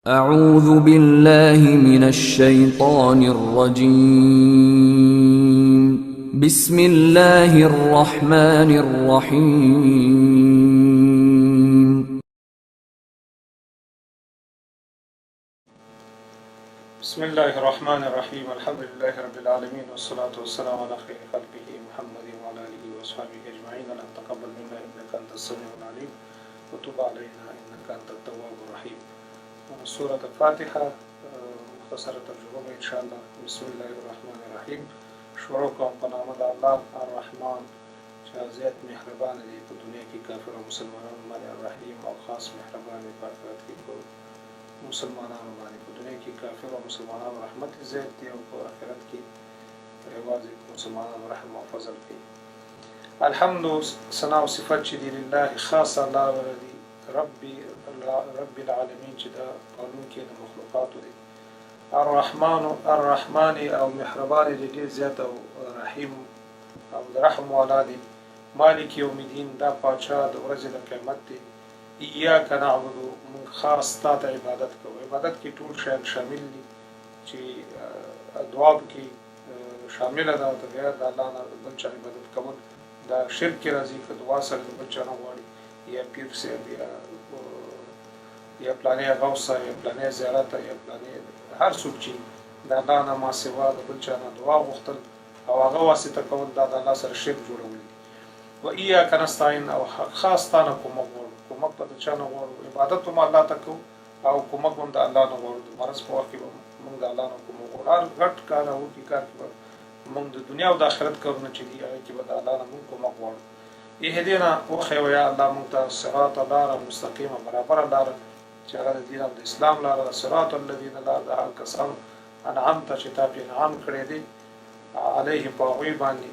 أعوذ بالله من الشيطان الرجيم. بسم الله الرحمن الرحيم. بسم الله الرحمن الرحيم، الحمد لله رب العالمين، والصلاة والسلام على خير خلقه محمد وعلى آله وأصحابه أجمعين. اللهم تقبل منا إنك أنت السميع العليم وتب علينا إنك أنت التواب الرحيم. سورة الفاتحة مختصره ترجمه به ان شاء الله. بسم الله الرحمن الرحیم. شروع کوم په نامه د الله الرحمن چې زیات مهربان دی په دنیا کې کافر او مسلمانانو باندې، الرحیم او خاص مهربان دی په آخرت کې په مسلمانانو باندې. په دنیا کې کافر او مسلمانانو رحمت زیات دی او په آخرت کې یوازې په مسلمانانو رحم او فضل کوي. الحمد ثنا او صفت چې دی لله خاص الله لره دی، رب العالمین چې دا پالونکی د مخلوقاتو دی، الرحمن الرحمن او مهربان دی ډیر زیات او رحیم او د رحم والا دی، مالک یوم الدین دا پاچا د ورځې د قیامت دی. ایاک نعبد مونږ خاص تا ته عبادت کوو. عبادت کې ټول شیان شامل دي چې دعا پکې شامله ده، د غیر د الله نه بل چا عبادت کول دا شرک کې راځي. که دعا سره د بل چا نه غواړي، یا پیر صاحب یا پلانې غوث یا پلانې زیارت یا پلانې هر څوک چې د الله نه ما سوا د بل چا نه دعا غوښتل او هغه واسطه کول، دا د الله سره شرک جوړول دي. و ایاک نستعین او خاص تا نه کومک غواړو. کومک به د چا نه غواړو؟ عبادت هم الله ته کوو او کومک هم د الله نه غواړو. د مرض په وخت کې به موږ د الله نه کومک غواړو. هر غټ کار او وړوکي کار کې به موږ د دنیا او د آخرت کارونه چې دي هغې کې به د الله نه موږ کومک غواړو. اهدنا وښیوه یا الله موږ ته صراط لاره مستقیمه برابره لاره چې هغه د دین او د اسلام لاره ده، صراط الذین لار د هغه کسانو انعمت چې تا پرې انعام کړی دی، علیهم په هغوی باندې،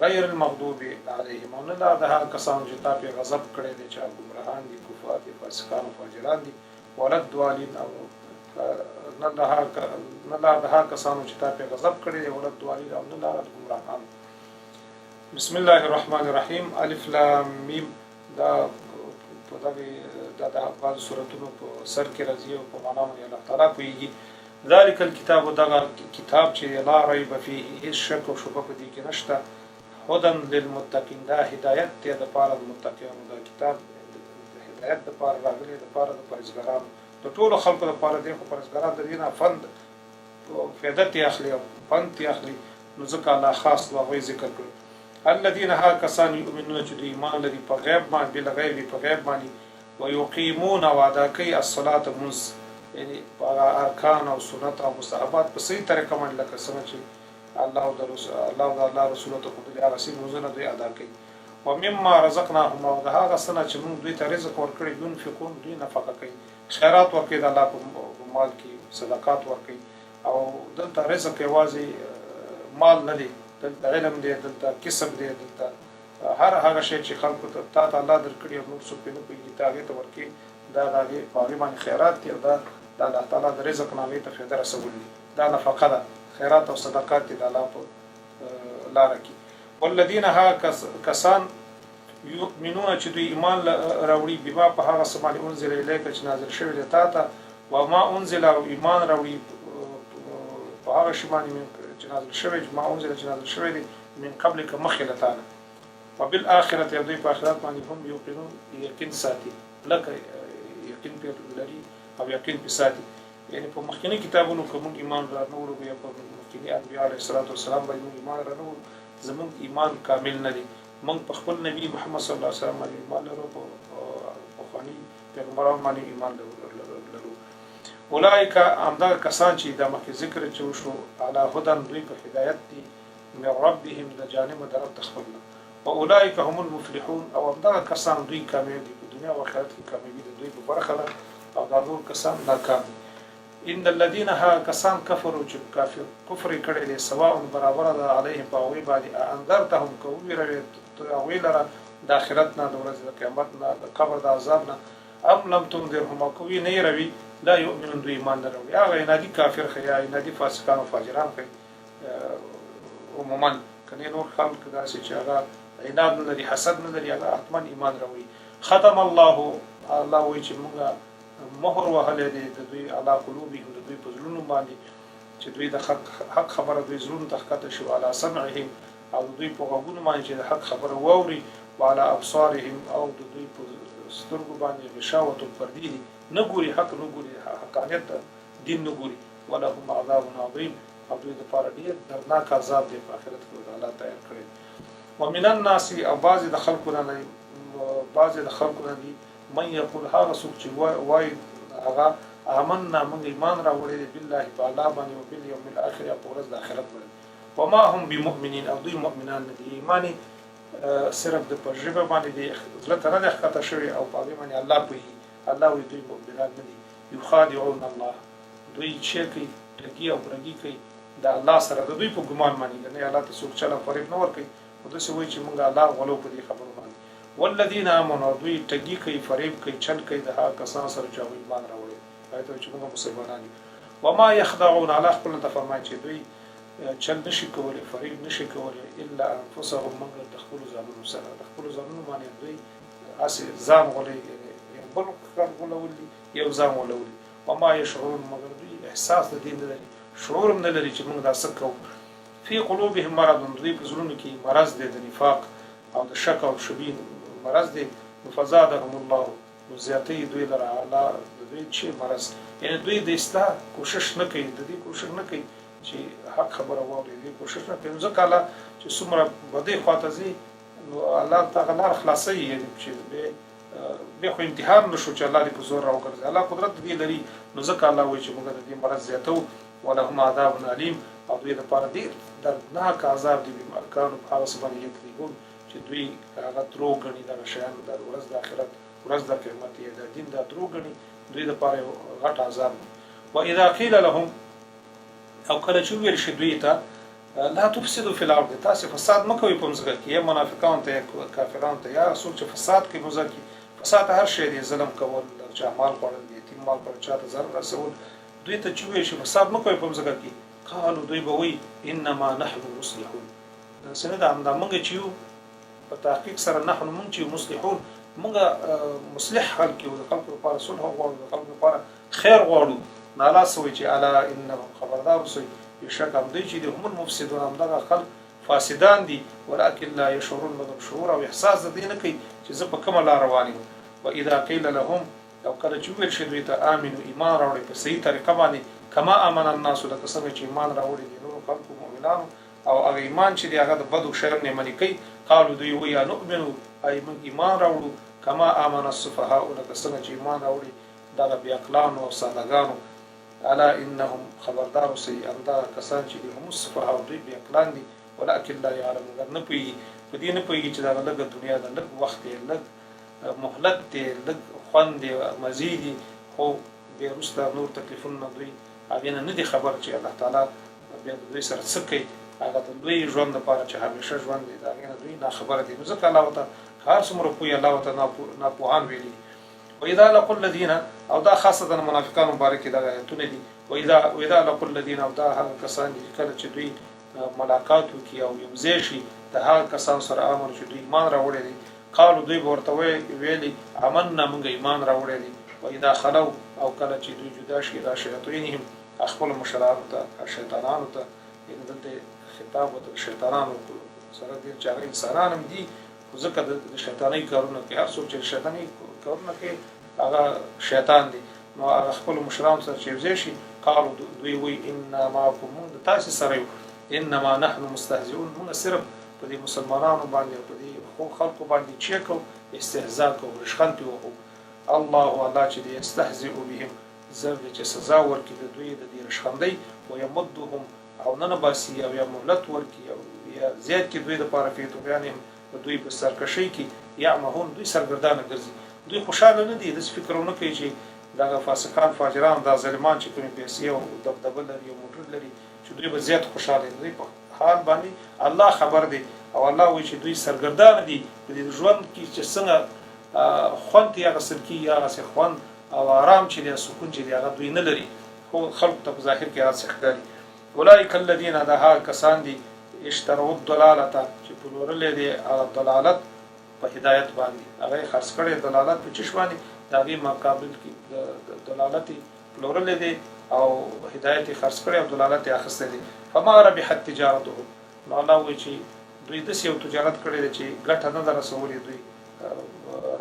غیر المغضوب علیهم او نه لار د هغه کسانو چې تا پرې غضب کړی دی چې هغه ګمراهان دي، کفار دي، فاسقان او فاجران دي، ولا الضالین او نه لار د هغه کسانو چې تا پرې غضب کړی دی، ولا الضالین او نه لار د ګمراهانو. بسم الله الرحمن الرحیم. الف لام میم دا په دغه دا د بعض سوراتونو په سر کې راځي او په معنا باندې الله تعالی پوهیږي. ذالک الكتاب دغه کتاب چې لا ریب فیه هیڅ شک او شبهه په دې کې نشته، هدن للمتقین دا هدایت دی د پاره د متقیانو. دا کتاب د هدایت د پاره راغلی، د پاره د پرهیزګارانو، د ټولو خلکو د پاره دی، خو پرهیزګاران د دې نه فند فایده ترې اخلي او پند ترې اخلي، نو ځکه الله خاص د هغوی ذکر کړ. الذین هغه کسان یؤمنون چې دوی ایمان لري په غیب باندې، بالغیب په غیب باندې، ویقیمون او ادا کوي الصلاة لمونځ، یعنی په هغه ارکان او سنت او مستحبات په صحیح طریقه باندې لکه څنګه چې الله او د الله او د الله رسول ته ښودلي هغسې لمونځونه دوی ادا کوي. ومما رزقناهم او د هغه څه نه چې موږ دوی ته رزق ورکړی، ينفقون دوی نفقه کوي، خیرات ورکوي، د الله په مال کې صدقات ورکوي. او دلته رزق یوازې مال نه دی، دلته علم دی، دلته کسب دی، دلته هر هغه شی چې خلکو ته تا ته الله درکړي او نور څوک پرې نه پوهېږي، ته هغې ته ورکې، دا د هغې په هغې باندې خیرات دی او دا د الله تعالی د رزق نه هغې ته فایده رسول دي، دا نفقه ده، خیرات او صدقات دي د الله په لاره کې. والذین هغه کسان یؤمنون چې دوی ایمان راوړي، بما په هغه څه باندې، انزل الیک چې نازل شوی دی تا ته، وما انزل او ایمان راوړي په هغه شی باندې چې نازل شوی، ما انزل چې نازل شوی دی، من قبلک مخکې له تا نه، وبالآخرة او دوی په آخرت باندې هم یوقنون یقین ساتي، کلک یقین پرې لري او یقین پرې ساتي. یعنی په مخکني کتابونو که موږ ایمان را نه وړو یا په مخکني انبیاء علیه الصلاة والسلام باندې موږ ایمان را نه وړو، زموږ ایمان کامل نه دی. موږ په خپل نبی محمد صلی الله علیه وسلم باندې ایمان لرو، په پخواني پیغمبرانو باندې ایمان لرو. اولئک همدغه کسان چې دا مخکې ذکر چې وشو، علی هدن دوی په هدایت دي، من ربهم د جانب د رب د خپل نه، و اولئک هم المفلحون او همدغه کسان دوی کامیاب دي، په دنیا او آخرت کې کامیابي د دوی په برخه ده او دا نور کسان ناکام دي. ان الذين هغه کسان کفرو چې کافر کفر یې کړی دی، سواء برابره ده، علیهم په هغوی باندې، اانذرتهم که وویروې ته هغوی لره د آخرت نه، د ورځې د قیامت نه، د قبر د عذاب نه، ام لم تنذرهم او که ویې نه یروي، لا یؤمنون دوی ایمان نه راوړي. هغه عنادي کافر ښیي، عنادي فاسقان او فاجران ښیي عموما، کنې نور خلک داسې چې هغه عناد نه لري، حسد نه لري، هغه حتما ایمان راوړي. ختم الله، الله وایي چې مونږ مهر وهلی دی د دوی علی قلوبهم د دوی په زړونو باندې چې دوی د حق حق خبره دوی زړونو ته ښکته شي، وعلی سمعهم او د دوی په غوږونو باندې چې د حق خبره واوري، وعلی ابصارهم او د دوی په سترګو باندې غشاوة پردې دي، نه ګوري حق نه ګوري حقانیت د دین نه ګوري، ولهم عذاب عظیم او دوی لپاره ډیر دردناک عذاب دی په آخرت کې ورته الله تیار کړی دی. ومن الناس او بعضې د خلکو نه بعضې د خلکو نه دي من یقول هغه څوک چې وایي هغه آمنا موږ ایمان راوړی دی بالله په الله باندې او بالیوم الاخر او په ورځ د آخرت باندې وما هم بمؤمنین او دوی مؤمنان نه دي. ایمان صرف د په ژبه باندې دی، زړه ته نه دی ښکته شوی او په هغې باندې الله پوهېږي. الله وایي دوی مؤمنان نه دي. یخادعون الله دوی چه کوي، ټګي او برګي کوي د الله سره د دوی په ګمان باندې، که نه الله ته څوک چل او فریب نه ورکوي، خو داسې وایي چې مونږ الله غولو په دې خبرو باندې. والذین آمنوا او دوی ټګي کوي، فریب کوي، چل کوي د هغه کسانو سره چې هغوی ایمان راوړی دی، هغوی ته وایي چې مونږ مسلمانان یو. وما یخدعون الله خپله ته فرمایي چې دوی چل نشي کولی، فریب نشي کولی الا انفسهم مګر د خپلو ځانونو سره، د خپلو ځانونو باندې دوی هسې ځان غولوي، یعنې یو بل کار غولول دي، یو ځان غولول دي. وما یشعرون مګر دوی احساس د دې نه لري، شعور هم نه لري چې موږ دا څه کوو. فی قلوبهم مرض د دوی په زړونو کې مرض دی، د نفاق او د شک او شبهې مرض دی، نو فزادهم الله نو زیاتوي دوی لره الله د دوی چې مرض، یعنې دوی د اصلاح کوشش نه کوي، د دې کوشش نه کوي چې حق خبره واوري، د دې کوشش نه کوي، نو ځکه الله چې څومره بدۍ خواته ځي نو الله دغه لار خلاصوي، یعنې چې بیا خو امتحان نشو چې الله دې په زور راوګرځي، الله قدرت د دې لري، نو ځکه الله وایي چې موږ د دې مرض زیاتوو. ولهم عذاب الیم او دوی لپاره ډیر دردناک عذاب دی، بما کانو په هغه څه باندې یکذبون چې دوی هغه دروغ ګڼي، دغه شیان د ورځ د آخرت ورځ د قیامت یې د دین دا دروغ ګڼي، دوی لپاره یو غټ عذاب دی. واذا قیل لهم او کله چې وویل شي دوی ته لا تفسدوا فی الارض تاسو فساد مه کوئ په مځکه کې، یا منافقانو ته یا کافرانو ته یا څوک چې فساد کوي په مځکه کې، فساد هر شی دی، ظلم کول، د چا مال خوړل، د یتیم مال خوړل، چا ته ضرر رسول، دوی ته چې وویل شي فساد مه کوئ په مځکه کې، قالو دوی به وایي انما نحن مصلحون، داسې نه ده همدا موږ چې یو په تحقیق سره نحن موږ چې یو مصلحون موږ مصلح خلک یو، د خلکو لپاره صلح غواړو، د خلکو لپاره خیر غواړو. نو الله څه وایي چې الا انهم خبردار اوسئ بېشکه همدوی چې دي هم المفسدون همدغه خلک فاسدان دي، ولکن لا یشعرون مګر شعور او احساس د دې نه کوي چې زه په کومه لار روان یم. واذا قیل لهم او کله چې وویل شي دوی ته آمنو ایمان راوړئ په صحیح طریقه باندې کما آمن الناس لکه څنګه چې ایمان راوړي دي نورو خلکو مؤمنانو او هغه ایمان چې دی هغه د بدو شیانو نه منع کوي، قالو دوی وایي انؤمنو آیا موږ ایمان راوړو کما آمن السفهاء لکه څنګه چې ایمان راوړي دغه بې عقلانو او ساده ګانو، الا انهم خبردار اوسئ همدغه کسان چې دي هم السفهاء دوی بې عقلان دي ولکن لا يعلمون مګر نه پوهېږي، په دې نه پوهېږي چې دغه لږه دنیا ده، لږ وخت دی، لږ مهلت دی، لږ خوند دی، مزې دي، خو بیا وروسته نور تکلیفونه دوی هغې نه نه دي خبر چې الله تعالی بیا د دوی سره څه کوي، هغه د لوی ژوند لپاره چې همیشه ژوند دی د هغې نه دوی ناخبره دي، نو ځکه الله ورته که هر څومره پوه الله ورته ناپوهان ویلي دي. واذا لقوا الذين او دا خاصه د منافقانو مبارک دغه آیتونه دي. واذا واذا لقوا الذين او دا هغه کسان دي چې کله چې دوی ملاقات وکړي او یو ځای شي د هغه کسانو سره امنو چې دوی ایمان راوړی دی، قالو دوی به ورته ویلي آمنا مونږ ایمان راوړی دی. واذا خلو او کله چې دوی جدا شي الی شیاطینهم خپلو مشرانو ته شیطانانو ته، یعنې دلته خطاب ورته د شیطانانو سره دی چې هغه انسانان هم دي خو ځکه د شیطانۍ کارونه کوي، هر څوک چې د شیطانۍ کارونه کوي هغه شیطان دی. نو هغه خپلو مشرانو سره چې یوځای شي قالو دوی وایي انا معکم مونږ د تاسې سره یو، انما نحن مستهزئون مونږ صرف په دې مسلمانانو باندې او په دې ښو خلکو باندې چه کوو استهزاء کوو، رشخند پرې وهو. الله الله چې دی یستهزئ بهم زر دی چې سزا ورکړي د دوی د دې رشخندۍ، ویمدهم او ننه باسي او یا مهلت ورکړي او یا زیات کړي دوی لپاره فی طغیانهم د دوی په سرکشۍ کې، یعمهون دوی سرګردانه ګرځي، دوی خوشحاله نه دي، داسې فکر ونه کوي چې دغه فاسقان فاجران دا ظالمان چې کومې پیسې او دبدبه لري او موټر لري چې دوی به زیات خوشحاله دي، دوی په حال باندې الله خبر دی او الله وایي چې دوی سرګردانه دي په دې ژوند کې چې څنګه خوند ترې اخیستل کېږي هغسې خوند او آرام چې دی سکون چې دی هغه دوی نه لري، خو خلکو ته په ظاهر کې هغسې ښکاري. اولئک الذین دا هغه کسان دي اشتروا الضلالة چې پلورلی دی هغه ضلالت په هدایت باندې، هغه یې خرڅ کړی ضلالت په چش باندې؟ د هغې مقابل کې د ضلالت یې پلورلی دی او هدایت یې خرڅ کړی او ضلالت یې اخیستی دی. فما ربحت تجارتهم، نو الله وایي چې دوی داسې یو تجارت کړی دی چې ګټه نه ده رسولې، دوی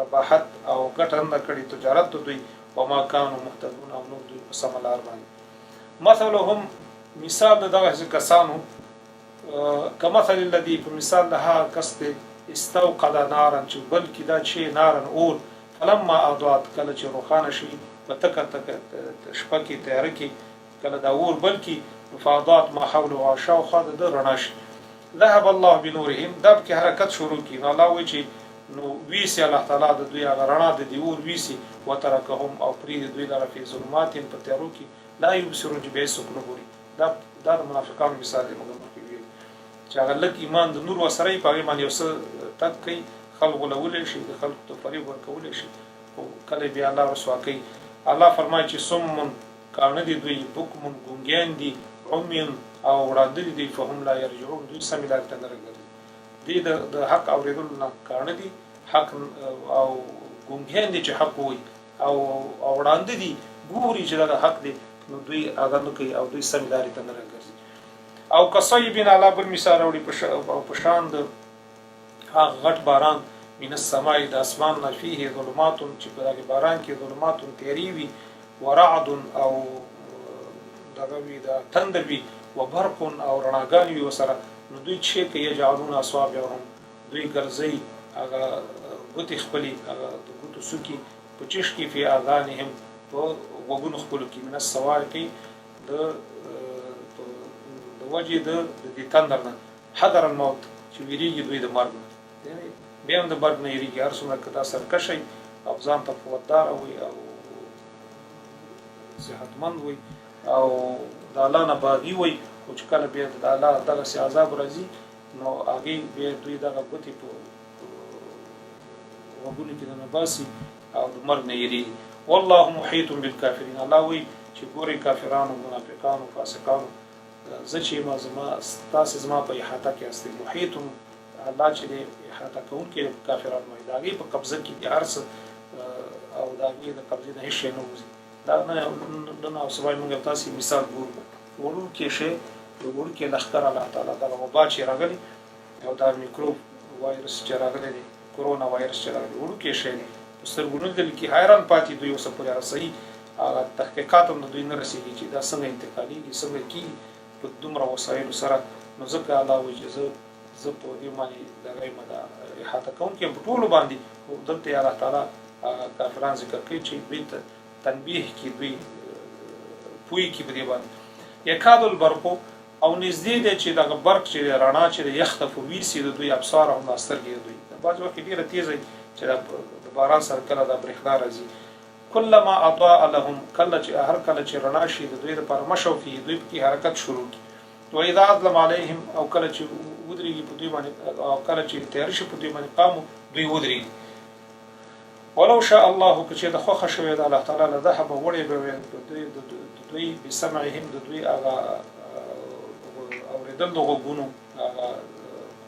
رباحت او ګټه نه ده کړې تجارت د دوی، وما کانو مهتدون، او نور دوی په سمه لار باندې. مثلهم، مثال د دغسې کسانو، کمثل الذي، په مثال د هغه کس دی، استوقد نارا، چې بل کړي دا چې نارا اور، فلما اضاءت، کله چې روښانه شي په تکه تکه شپه کې تیاره کې کله دا اور بل کړي، نو فاضاءت ما حوله، او شاوخوا د ده رڼا شي، ذهب الله بنورهم، دا پکې حرکت شروع کړي، نو الله وایي چې نو ویسي الله تعالی د دوی هغه رڼا د دې اور ویسي، وترکهم، او پرېږدي دوی لره، فی ظلمات، په تیارو کې، لا یبصرون، چې بیا هېڅوک نه ګوري. دا دا د منافقانو مثال دی. موږ مخکې ویل چې هغه لږ ایمان د نور ورسره وي، په هغې باندې یو څه تګ کوي، خلک غولولی شي، د خلکو ته فریب ورکولی شي، خو کله بیا الله رسوا کوي. الله فرمایي چې صم، کاڼه دي دوی، بکم، ګونګیان دي، عمی، او ړانده دي دوی، فهم لا یرجعون، دوی سمې لارې ته نه راګرځي. دوی د حق اورېدلو نه کاڼه دي، حق او ګونګیان دي چې حق ووایي، او او ړانده دي، ګوري چې دغه حق دی نو دوی هغه نه کوي او دوی سمې لارې ته نه راګرځي. او کصیب، الله بل مثال راوړي، او په شان د هغه غټ باران، من السماء، د اسمان نه، فيه ظلمات، چې په دغه باران کې ظلمات، تیارې وي، ورعد، او دغه وي، د تندر وي، وبرق، او رڼاګانې وي ورسره، نو دوی چې کوي، یجعلون اصابعهم، دوی ګرځي هغه ګوتې خپلې، هغه د ګوتو څوکې په چش کې، فی اذانهم، په غوږونو خپلو کې، من الصواعق، د د وجې د دې تندر نه، حذر الموت، چې ویریږي دوی د مرګ نه، یعنی بیا هم د مرګ نه یریږي. هر څومره که دا سرکشی او ځان ته قوتدار وي او صحتمند وي او د الله نه باغي وي، خو چې کله بیا د الله دغسې عذاب راځي، نو هغې بیا دوی دغه ګوتې په غوږونو کې ننه باسي او د مرګ نه یریږي. والله محیط بالکافرین، الله وایي چې ګورئ کافرانو، منافقانو، فاسقانو، زه چې یم، زما ستاسې زما په احاطه کې یاستئ. محیط، الله چې دی احاطه کوونکی دی په کافرانو باندې، د هغې په قبضه کې دي هر څه او د هغې د قبضې نه هېڅ شی نه وځي. دا نن او سبا موږ تاسې مثال ګورو، وړوکی شی، د وړوکی لښکر، الله تعالی دغه وبا چې راغلې او دا میکروب وایرس چې راغلی دی، کرونا وایرس چې راغلی، وړوکی شی دی، په سترګو نه لیدل کېږي، حیران پاتې دوی اوسه پورې، هغه صحیح هغه تحقیقات هم د دوی نه رسېږي چې دا څنګه انتقالېږي، څنګه کېږي په دومره وسایلو سره. نو ځکه الله وایي چې زه په دې باندې دغه یم، د احاطه کوونکی یم په ټولو باندې. خو دلته یې الله تعالی کافران ذکر کوي چې دوی ته تنبیه کړي، دوی پوه کړي په دې باندې. یکاد البرق، او نږدې دی چې دغه برق چې دی، رڼا چې دی، یخطف، ویسي د دوی، ابصارهم، دا سترګې د دوی. بعضې وخت کې ډېره تېزه وي چې د باران سره کله دا برېښنا راځي. کلما اضاء لهم، کله چې هر کله چې رڼا شي د دوی لپاره، مشوا فيه، دوی پکې حرکت شروع کړي. واذا اظلم عليهم، او کله چې ودرېږي په دوی باندې او کله چې تیاره شي په دوی باندې، قامو، دوی ودرېږي. ولو شاء الله، که چېرته خوښه شوې ده الله تعالی، لذهب، وړی به وی د دوی د دوی، بسمعهم، د دوی هغه اورېدل د غوږونو، هغه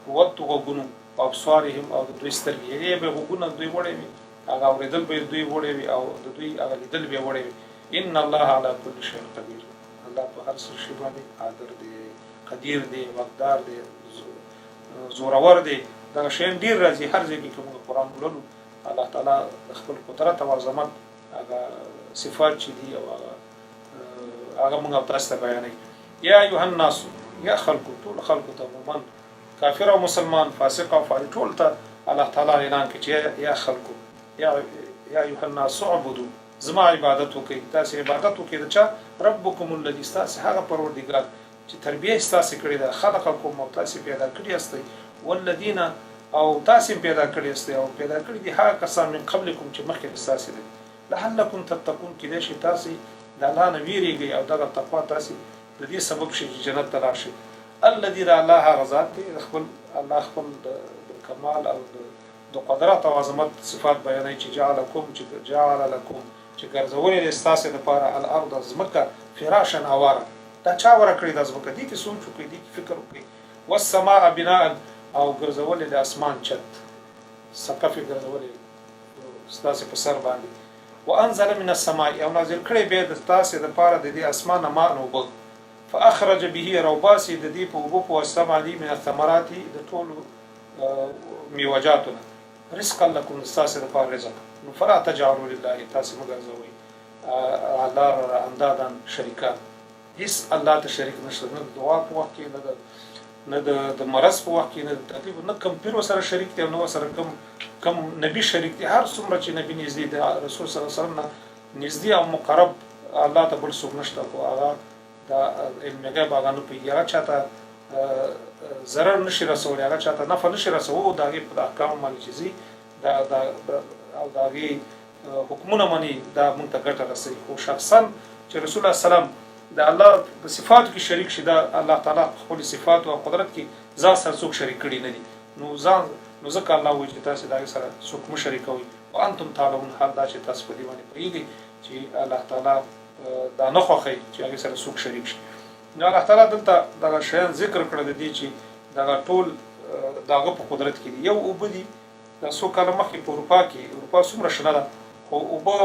قوت د غوږونو، او ابصارهم، او د دوی سترګې، یعنې به غوږونه دوی وړی وي، هغه اورېدل به دوی وړی وي او د دوی هغه لیدل به وړی وي. ان الله علی کل شیء قدیر، الله په هر څه شي باندې قادر دی، قدیر دی، واکدار دی، زورور دی. دغه شیان ډیر راځي هر ځای کې. کوم قرآن ولولو، الله تعالی د خپل قدرت او عظمت هغه صفات چې دي او هغه موږ او تاسو ته بیانوي. یا ایها الناس، یا خلکو، ټول خلکو ته، عموما کافر او مسلمان، فاسق او فاجر، ټول ته الله تعالی اعلان کوي چې یا خلکو، یا ایها الناس اعبدوا، زما عبادت وکړئ، تاسو عبادت وکړئ. د چا؟ ربکم الذی، ستاسو هغه پروردګار چې تربیه یې ستاسو کړې ده، خلقکم، او تاسو پیدا کړي یاستئ، والذین، او تاسو هم پیدا کړي یاستئ او پیدا کړي دي هغه کسان، من قبلکم، چې مخکې له ستاسو دي، لعلکم تتقون، کېدای شي تاسو د الله نه ویریږئ او دغه تقوا تاسو د دې سبب شي چې جنت ته لاړ شئ. الذي، د الله هغه ذات دی، د خپل الله خپل د کمال او د قدرت او عظمت صفات بیانوي چې جعلکم، چې جعل لکم، چې ګرځولې دی ستاسې دپاره، الارض، ځمکه، فراشا، اواره. دا چا وره کړې دا ځمکه؟ دې کې سوچ وکړئ، دې کې فکر وکړئ. والسماء بناء، او ګرځولې د اسمان چت، سقف یې ګرځولې ستاسې په سر باندې. وانزل من السماء، او نازل کړی بیا د تاسې دپاره د دې اسمان نه ماء اوبه، فاخرج به، راوباسي د دې په اوبو په واسطه باندې، من الثمرات، د ټولو میوجاتو نه، رزقا لکم، د ستاسې دپاره رزق. نو فلا تجعلوا لله، تاسې مه ګرځوئ الله لره اندادا، شریکان. هیڅ الله ته شریک نشته، نه د دعا په وخت کې، نه د مرض په وخت کې، نه د تکلیف، نه کوم پیر ورسره شریک دی او نه ورسره کوم نبي شریک دی. هر څومره چې نبي نږدې دی رسول صلی الله علیه وسلم نه نږدې او مقرب الله ته بل څوک نشته، خو هغه د علم غیب هغه نه پوهېږي، هغه چاته ضرر نشي رسولی، هغه چاته نفع نشي رسولی. د هغې په احکامو باندې چې ځي دا او د هغې حکمونه مني، دا موږ ته ګټه رسوي. خو شخصا چې رسول الله سلام د الله په صفاتو کې شریک شي، دا الله تعالی په خپلو صفاتو او قدرت کې ځان سره څوک شریک کړي نه دي. نو ځان نو ځکه الله وایي چې تاسې د هغې سره څوک مه شریکوئ، وانتم تعلمون، حال دا چې تاسو په دې باندې پوهېږئ چې الله تعالی دا نه خوښوي چې هغې سره څوک شریک شي. نو الله تعالی دلته دغه شیان ذکر کړل د دې چې دغه ټول د هغه په قدرت کې دي. یو اوبه دي، دا څو کاله مخکې په اروپا کې، اروپا څومره شنه ده، خو اوبه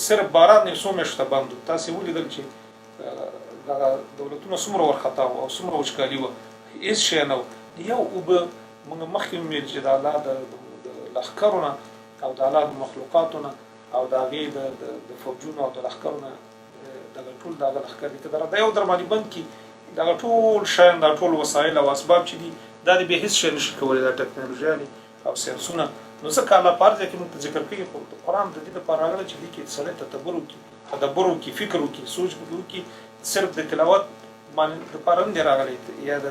صرف باران یې څو میاشتو ته بند و. تاسې ولیدل چې دغه دولتونه څومره ورخطا وو او څومره وچکالي وه، هیڅ شی نه و. یو اوبه موږ مخکې هم ویل چې د الله د لښکرو نه او د الله د مخلوقاتو نه او د هغې د فوجونو او د لښکرو نه، دغه ټول د هغه لښکر دي، که دا یو در باندې بند کړي، دغه ټول شیان، دا ټول وسایل او اسباب چې دي، دا دې بیا هیڅ شی نشي کولی، دا ټکنالوژیانې او ساینسونه. نو ځکه الله په هر ځای کې موږ ته ذکر کوي. خو قرآن د دې لپاره راغلی چې دې کې سړی تدبر وکړي، تدبر وکړي، فکر وکړي، سوچ پکې وکړي. صرف د تلاوت باندې دپاره نه دی راغلی یا د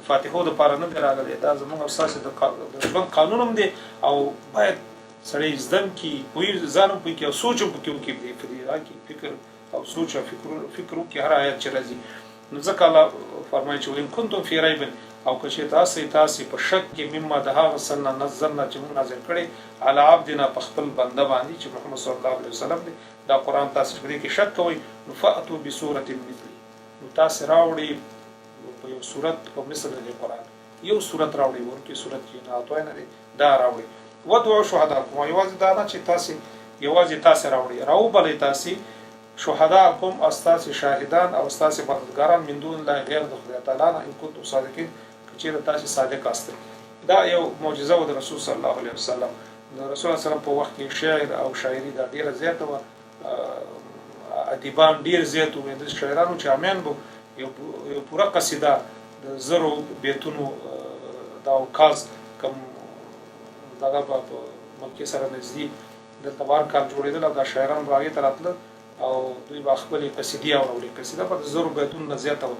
فاتحو دپاره نه دی راغلی. دا زموږ او ستاسې د ژوند قانون هم دی او باید سړی زده هم کړي، پوه ځان هم پوه کړي او سوچ هم پکې وکړي، په دې کې فکر او سوچ او فکر وکړي هر آیت چې راځي. نو ځکه الله فرمایي چې وان کنتم فی ریب، او که چېرې تاسې په شک کې، مما، د هغه څه نه، نزلنا، چې موږ نازل کړی، علی عبدنا، په خپل بنده باندې چې محمد صلی الله علیه وسلم دی، دا قرآن تاسې په دې کې شک کوئ، نو فأتوا بسورة مثله، نو تاسې راوړئ په یو سورت په مثل د دې قرآن، یو سورت راوړئ، وړوکی سورت چې انا اعطینا دی دا راوړئ، وادعوا شهداکم، یوازې دا نه چې تاسې یوازې تاسې راوړئ، راوبلئ تاسې شهداکم، او ستاسې شاهدان او ستاسې مددګاران، من دون الله، غیر د خدای تعالی نه، ان کنتم صادقین، که چېرې تاسې صادق استئ. دا یو معجزه وه د رسول صلی الله علیه وسلم. د رسول الله سلام په وخت کې شعر او شاعري دا ډېره زیاته وه، ادیبان ډېر زیات وو، داسې شاعران وو چې امیان به یو پوره قصیده د زرو بیتونو دا اوکاز کوم دغه به په مکې سره نږدې دلته به هر کال جوړېدل او دا شاعران به هغې ته راتله او دوی به خپلې قصیدې اورولې. قصیده به د زرو بیتونو نه زیاته وه،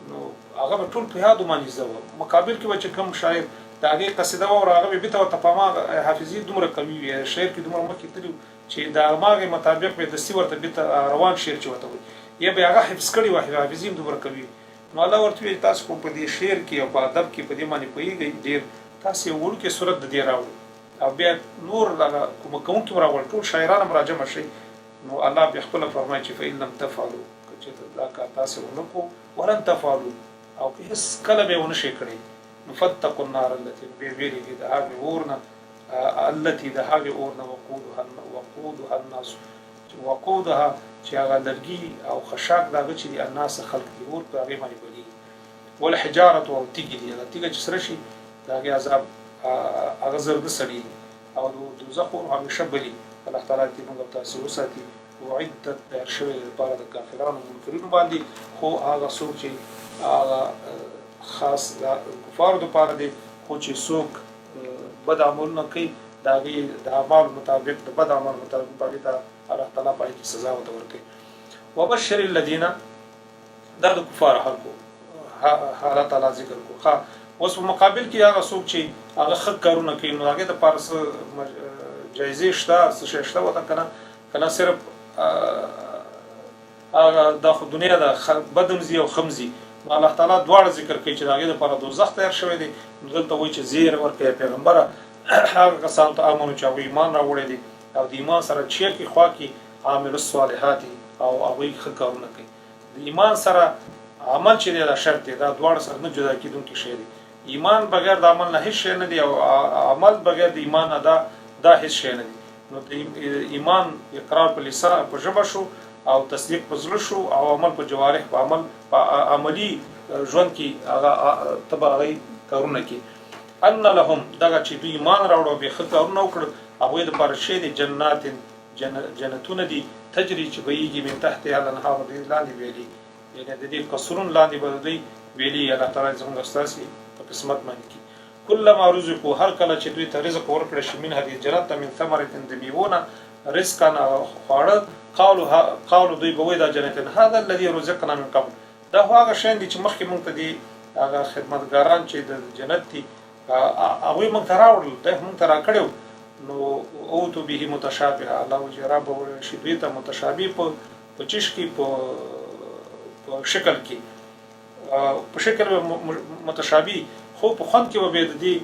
نو هغه به ټول په یادو باندې زده وه. مقابل کې به چې کوم شاعر د هغې قصیده واوره، هغه به بیرته ورته په هماغه حافظې دومره قوي وي، شعر کې دومره مخکې تللي وو چې د هماغې مطابق به دستي ورته بیرته روان شعر چې ورته وایي یا به هغه حفظ کړي وه، حافظې هم دومره قوي وي. نو الله ورته وویل تاسو خو په دې شعر کې او په ادب کې په دې باندې پوهېږئ ډېر، تاسو یو وړوکی صورت د دې راوړئ او بیا نور دغه کومک کوونکي هم راغواړي، ټول شاعران هم راجمع شئ. نو الله بیا خپله فرمایي چې فإن لم تفعلوا، که چېرته دا کار تاسې ونه کړو، ولن تفعلوا، او که هېڅ کله به یې ونه شئ کړی، نو فاتقوا النار التي، نو بیا وېرېږئ د هغې اور نه، التي، د هغې اور نه، وقودها الناس، چې وقودها، چې هغه لرګي او خشاک د هغه چې دي، الناس، خلق دي، اور په هغې باندې بلېږي، والحجارة، او تیږې دي، هغه تیږه چې سره شي د هغې عذاب هغه زر نه سړېږي او د دوزخ اور همیشه بلي. الله تعالی دې موږ او تاسې وساتي. اعدت، تیار شوی دی لپاره د کافرانو منکرینو باندې. خو هغه څوک چې هغه خاص د کفارو لپاره دی، خو چې څوک بد عملونه کوي د هغې د اعمالو مطابق، د بد عمل مطابق به هغې ته الله تعالی په هغې کې سزا ورته ورکوي. وبشر الذین، دا د کفارو خلکو حالت الله ذکر کو. ښه، اوس په مقابل کې هغه څوک چې هغه ښه کارونه کوي، نو هغې دپاره څه جایزې شته، څه شی شته ورته؟ که نه، که نه صرف هغه دا خو دنیا ده، بد هم ځي او ښه هم ځي. نو الله تعالی دواړه ذکر کوي چې د هغې دپاره دوزخ تیار شوی دی. نو دلته وایي چې زیری ورکړه پیغمبره هغه کسانو ته، امنو، چې هغوی ایمان راوړی دی او د ایمان سره چېرې خوا کې، عاملو الصالحات، او هغوی ښه کارونه کوي. د ایمان سره عمل چې دی دا شرط دی، دا دواړه سره نه جدا کېدونکي شی دی. ایمان بغیر د عمل نه هیڅ شی نه دی او عمل بغیر د ایمان نه دا هیڅ شی نه دی. نو د ایمان اقرار په لسان په ژبه شو او تصدیق په زړه شو او عمل په جوارح په عمل په عملی ژوند کې هغه ته به هغه کارونه کې. ان لهم دغه چې دوی ایمان راوړو به ښه کارونه وکړل، هغوی دپاره شی دی جنات، جنتونه دي، تجري چې بهیږي، من تحتها الانهار، د دې لاندې ویلي، یعنې د دې قصرونو لاندې به د دوی ویلي. الله تعالی زموږ ستاسې په قسمت باندې کړي. کلما رزقو، هر کله چې دوی ته رزق ورکړی شي، منها د جنت نه، من ثمرة د میوو نه، رزقا خواړه، قالو قالو دوی به وایي دا جنتیان، هذا الذي رزقنا من قبل، دا خو هغه شیان دي چې مخکې موږ ته دي هغه خدمتګاران چې د جنت دي هغوی موږ ته راوړل، دا موږ ته راکړی. نو اوتو به متشابه، الله وایي چې را به وړل شي دوی ته متشابه په چش کې، په شکل کې، په شکل به متشابه، خو په خوند کې به بیا د دې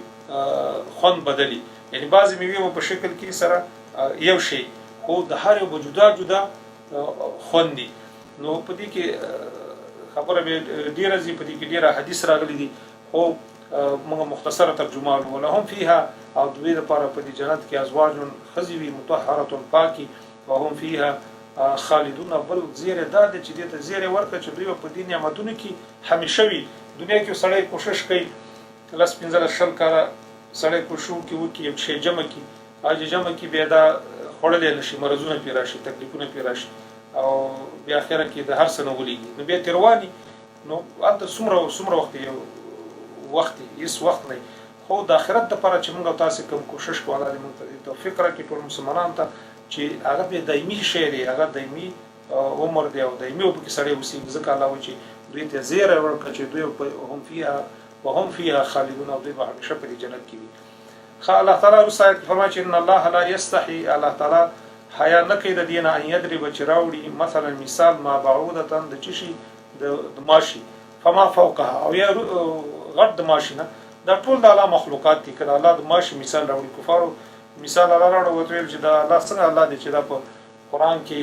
خوند بدلي. یعنی بعضې میوې به په شکل کې سره یو شی، خو د هر یو به جدا جدا خوند دي. نو په دې کې خبره به ډېره ځي، په دې کې ډېره حدیث راغلي دي، خو موږ مختصره ترجمه ولهم فیها، او دوی لپاره په دې جنت کې ازواج ښځې وي، مطهرة پاکي، وهم فیها خالدون. بل زیری دا دی چې دې ته زیری ورکړه چې دوی به په دې نعمتونو کې همیشه وي. دنیا کې سړی کوشش کوي 10، 15، 20 کاله سړی کوشش وکړي وکړي یو شی جمع کړي، او چې جمع کړي بیا دا خوړلی نه شي، مرضونه پرې راشي، تکلیفونه پرې راشي، او بیا اخره کې د هر څه نه ولېږي، نو بیا تېرواني. نو هلته څومره وخت یو وخت دی، هېڅ وخت نه. خو د آخرت دپاره چې موږ او تاسې کوم کوشش کوو، الله دې موږ ته توفیق راکړي ټول مسلمانانو ته، چې هغه بیا دایمي شی دی، هغه دایمي عمر دی او دایمي به پکې سړی اوسېږي. ځکه الله وایي چې دوی ته زیری ورکړه چې دوی هم فیها وهم فیها خالدون، او دوی به همیشه په دې جنت کې وي. ښه، الله تعالی وروسته آیت کې فرمایي چې ان الله لا یستحي، الله تعالی حیا نه کوي د دې نه، ان یضرب چې راوړي مثلا مثال ما بعوضة د څه شي، د ماشي، فما فوقها، او یا غټ د ماشي نه. دا ټول د الله مخلوقات دي. که د الله د ماشي مثال راوړي، کفارو مثال الله راوړو، ورته ویل چې دا الله څنګه الله دی چې دا په قرآن کې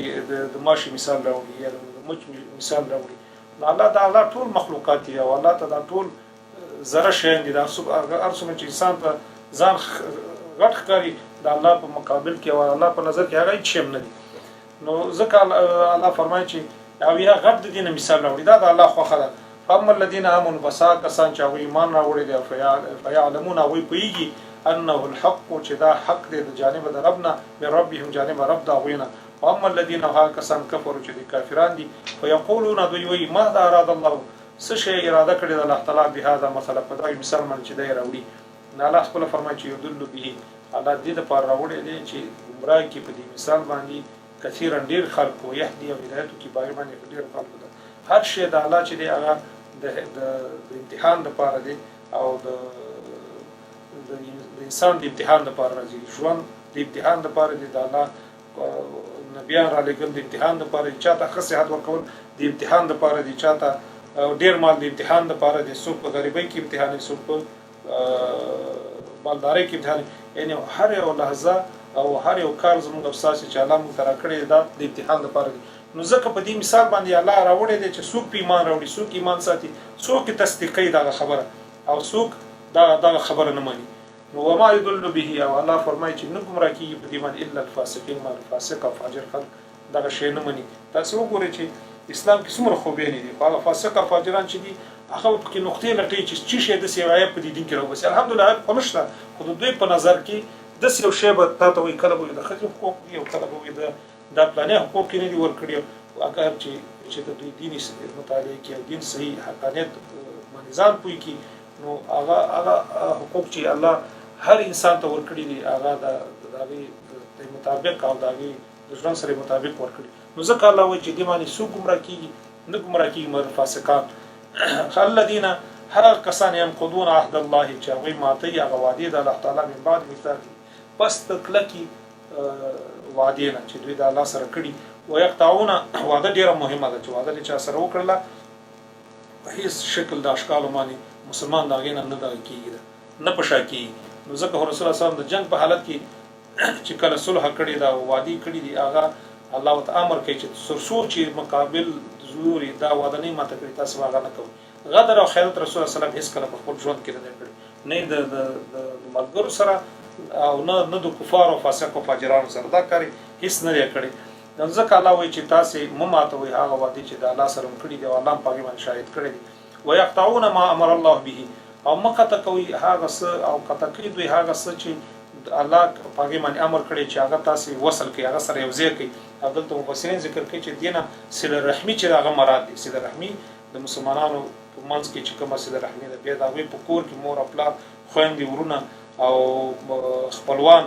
د ماشي مثال راوړي یا د مچ مثال راوړي. نو الله دا الله ټول مخلوقات دي، او الله ته دا ټول ذره شیان دي. دا هر څومره چې انسان ته ځان غټ ښکاري، د الله په مقابل کې او الله په نظر کې هغه هیڅ شی هم نه دي. نو ځکه الله فرمایي چې او یا غټ د دې نه مثال راوړي، دا د الله خوښه ده. فاما الذین آمنوا، پس هغه کسان چې هغوی ایمان راوړی دی، فیعلمون، هغوی پوهېږي، انه الحق، چې دا حق دی د جانبه د رب نه، من ربهم، جانبه رب د هغوی نه. واما الذین، هغه کسان کفروا، چې دوی کافران دي، فیقولون، دوی وایي، ماذا اراد الله، څه شی اراده کړې ده الله تعالی، بهذا مثلا، په دغه مثال باندې چې دی راوړي. نو الله خپله فرمایي چې یضل به، الله دې دپاره راوړی دی چې ګمراه کړي په دې مثال باندې کثیرا ډېر خلک، ویهدي، او هدایت وکړي په هغې باندې ډېرو خلکو ته. هر شی د الله چې دی هغه د امتحان دپاره دی، او د انسان د امتحان دپاره راځي. ژوند د امتحان دپاره دی، د الله نبیان را لېږل د امتحان دپاره دی، چاته ښه صحت ورکول د امتحان دپاره دی، چاته ډېر مال د امتحان دپاره دی، څوک په غریبۍ کې امتحانوي، څوک په مالدارۍ کې امتحان. یعنې هر یو لحظه او هر یو کار زموږ او ستاسې چې الله موږ ته راکړی دی، دا د امتحان دپاره دی. نو ځکه په دې مثال باندې الله راوړی دی چې څوک په ایمان راوړي، څوک ایمان ساتي، څوک یې تصدیقوي دغه خبره، او څوک دغه خبره نه مني. نو وما یضل به، او الله فرمایي چې نه ګمراه کېږي په دې باندې الا الفاسقین، مګر فاسق او فاجر خلک دغه شی نه مني. تاسې وګورئ چې اسلام کې څومره خوبیانې دي، خو هغه فاسق او فاجران چې دي هغه به پکې نقطې لټوي چې څه شی داسې یو عیب په دې دین کې راوباسي. الحمدلله عیب خو نشته، خو د دوی په نظر کې داسې یو شی به تا ته وایي، کله به وایي د ښځې حقوق دي، او کله به وایي د دا پلانې حقوق یې نه دي ورکړي. اګر چې د دوی دین مطالعه کړي او دین صحیح حقانیت باندې ځان پوه کړي، نو هغه حقوق چې الله هر انسان ته ورکړي دي، هغه د هغې د مطابق او د هغې د ژوند سره مطابق ورکړي. نو ځکه الله وایي چې دې باندې څوک ګمراه کېږي؟ نه ګمراه کېږي مګر فاسقان. الذین، هغه کسان، ینقضون عهد الله، چې هغوی ماتوي هغه وعدې د الله تعالی، من بعد میثاقه، پس د کلکې وعدې نه چې دوی د الله سره کړي، ویقطعون. وعده ډېره مهمه ده، چې وعده له چا سره وکړله په هیڅ شکل د اشکالو باندې مسلمان د هغې نه نه دغه کېږي، ده نه په شا کېږي. نو ځکه رسول الله صلی الله علیه وسلم د جنګ په حالت کې چې کله صلح کړې ده او وعدې کړې دي، هغه الله ورته امر کوي چې تر څو چې مقابل لوري دا وعده نه ماته کړي، تاسو به هغه نه کوئ. غدر او خیانت رسول الله صلی الله علیه وسلم هیڅکله په خپل ژوند کې نه دی کړی، نه د ملګرو سره او نه نه د کفارو او فاسقو فاجرانو سره. دا کار هیڅ نه دی کړی. نو ځکه الله وایي چې تاسې مه ماتوئ هغه وعدې چې د الله سره مو کړي دي او الله هم په هغې باندې شاهد کړی دی. ويقطعون ما امر الله به او مه قطع کوئ هغه څه او قطع کوي دوی هغه څه چې الله په هغې باندې امر کړی چې هغه تاسې وصل کړئ، هغه سره یو ځای کړئ. او دلته مفسرین ذکر کوي چې دې نه صله رحمي چې ده هغه مراد دی. صله رحمي د مسلمانانو په منځ کې چې کومه صله رحمي ده، بیا د هغوی په کور کې مور او پلار، خویندې، ورونه او خپلوان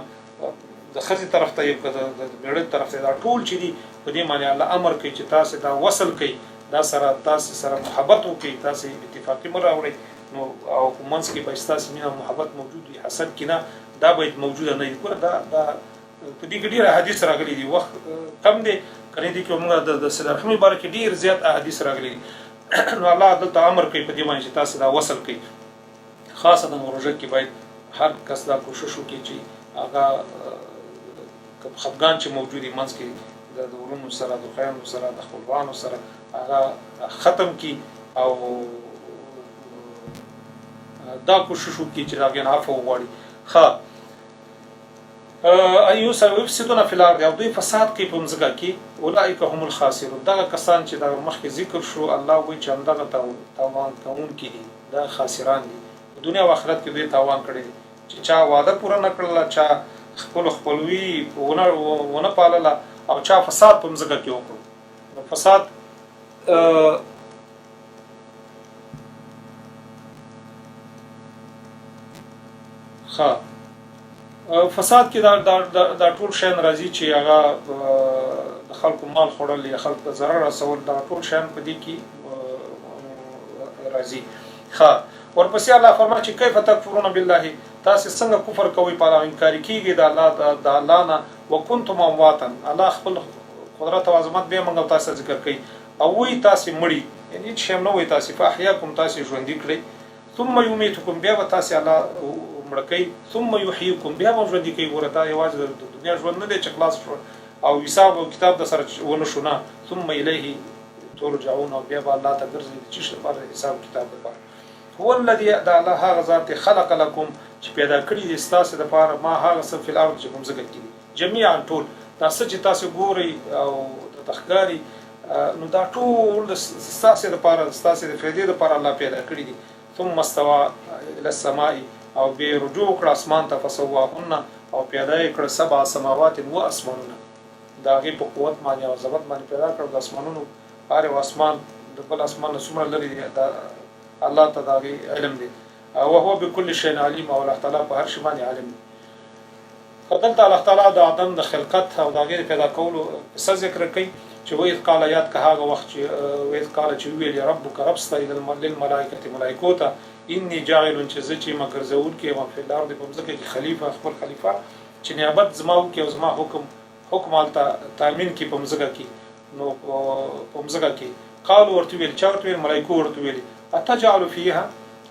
د ښځې طرف ته یو که د میړه طرف ته، دا ټول چې دي په دې باندې الله امر کوي چې تاسې دا وصل کړئ، دا سره تاسې سره محبت وکړئ، تاسې اتفاقي مه راوړئ. نو او په منځ کې به ستاسې مینه او محبت موجود وي، حسد کینه دا باید موجوده نه وي. ګوره دا دا په دې کې ډېر احادیث راغلي دي، وخت کم دی کنه دې کې موږ د صله رحمي باره کې ډېر زیات احادیث راغلي دي. نو الله دلته امر کوي په دې باندې چې تاسې دا وصل کړئ. خاصتا روژه کې باید هر کس دا کوشش وکړي چې هغه کوم خفګان چې موجود وي منځ کې د ورونو سره، د خویندو سره، د خپلوانو سره هغه ختم کړي او دا کوشش وکړي چې د هغې نه عفو وغواړي. ښه ایوسا یفسدون فی الارض او دوی فساد کوي په مځکه کې، اولئک هم الخاسرون دغه کسان چې دغه مخکې ذکر شو الله وایي چې همدغه تاوان کوونکي دي، دا خاسران دي، په دنیا او آخرت کې دوی تاوان کړی دی چې چا وعده پوره نه کړله، چا خپل خپلوي ونه پالله او چا فساد په مځکه کې وکړو. نو فساد ښه فساد کې دا دا دا ټول شیان راځي چې هغه د خلکو مال خوړل یا خلکو ته ضرر رسول، دا ټول شیان په دې کې راځي. ښه ورپسې الله فرمایي چې کیف تکفرون بالله، تاسو څنګه کفر کوئ په الله، انکار کیږي د الله د الله نه، وکنتم امواتا، الله خپل قدرت او عظمت به موږ تاسو ذکر کوي او وی تاسو مړي، یعنی هیڅ شی هم نه وی تاسو، فاحیاکم تاسو ژوندي کړئ، ثم یمیتکم بیا به تاسو الله مړه کوي، ثم یحییکم بیا به ژوندي کوي. ګوره دا یوازې د دنیا ژوند نه دی چې خلاص شو او حساب او کتاب د سره ونه شو، نه، ثم الیه ترجعون او بیا به الله ته ګرځئ د چیش لپاره؟ د حساب کتاب لپاره. هو الذي د الله هغه ذات دی خلق لکم چې پیدا کړي دي ستاسو لپاره ما هغه څه فی الارض چې په مځکه کې دي، جمیعا ټول دا څه چې تاسو ګورئ او درته ښکاري نو دا ټول ستاسو لپاره، ستاسو د فایدې لپاره الله پیدا کړي دي. ثم استوى الى السماء او بیا رجوع وکړه اسمان ته، فسواهن او پیدا یې کړه سبع سماوات و اسمانونه، د هغې په قوت باندې او عظمت باندې پیدا کړ. د اسمانونو هر یو اسمان د بل اسمان نه څومره لرې دی دا الله ته د هغې علم دی. وهو بكل شيء علیم او الله تعالی په هر شي باندې عالم دی. خو دلته الله تعالی د آدم د خلقت او د هغې د پیدا کولو قصه ذکر کوي چې واذ قال یاد که هغه وخت چې واذ قال چې وویل ربک رب ستا للملائکة ملائکو ته انی جاعل چې زه چې یم ګرځوونکی یم فی الارض په مځکه کې خلیفه خپل خلیفه چې نیابت زما وکړي او زما حکم حکم هلته تامین کړي په مځکه کې. نو په مځکه کې قالو ورته ویل، چا ورته ویل؟ ملائکو ورته ویل اتجعل فیها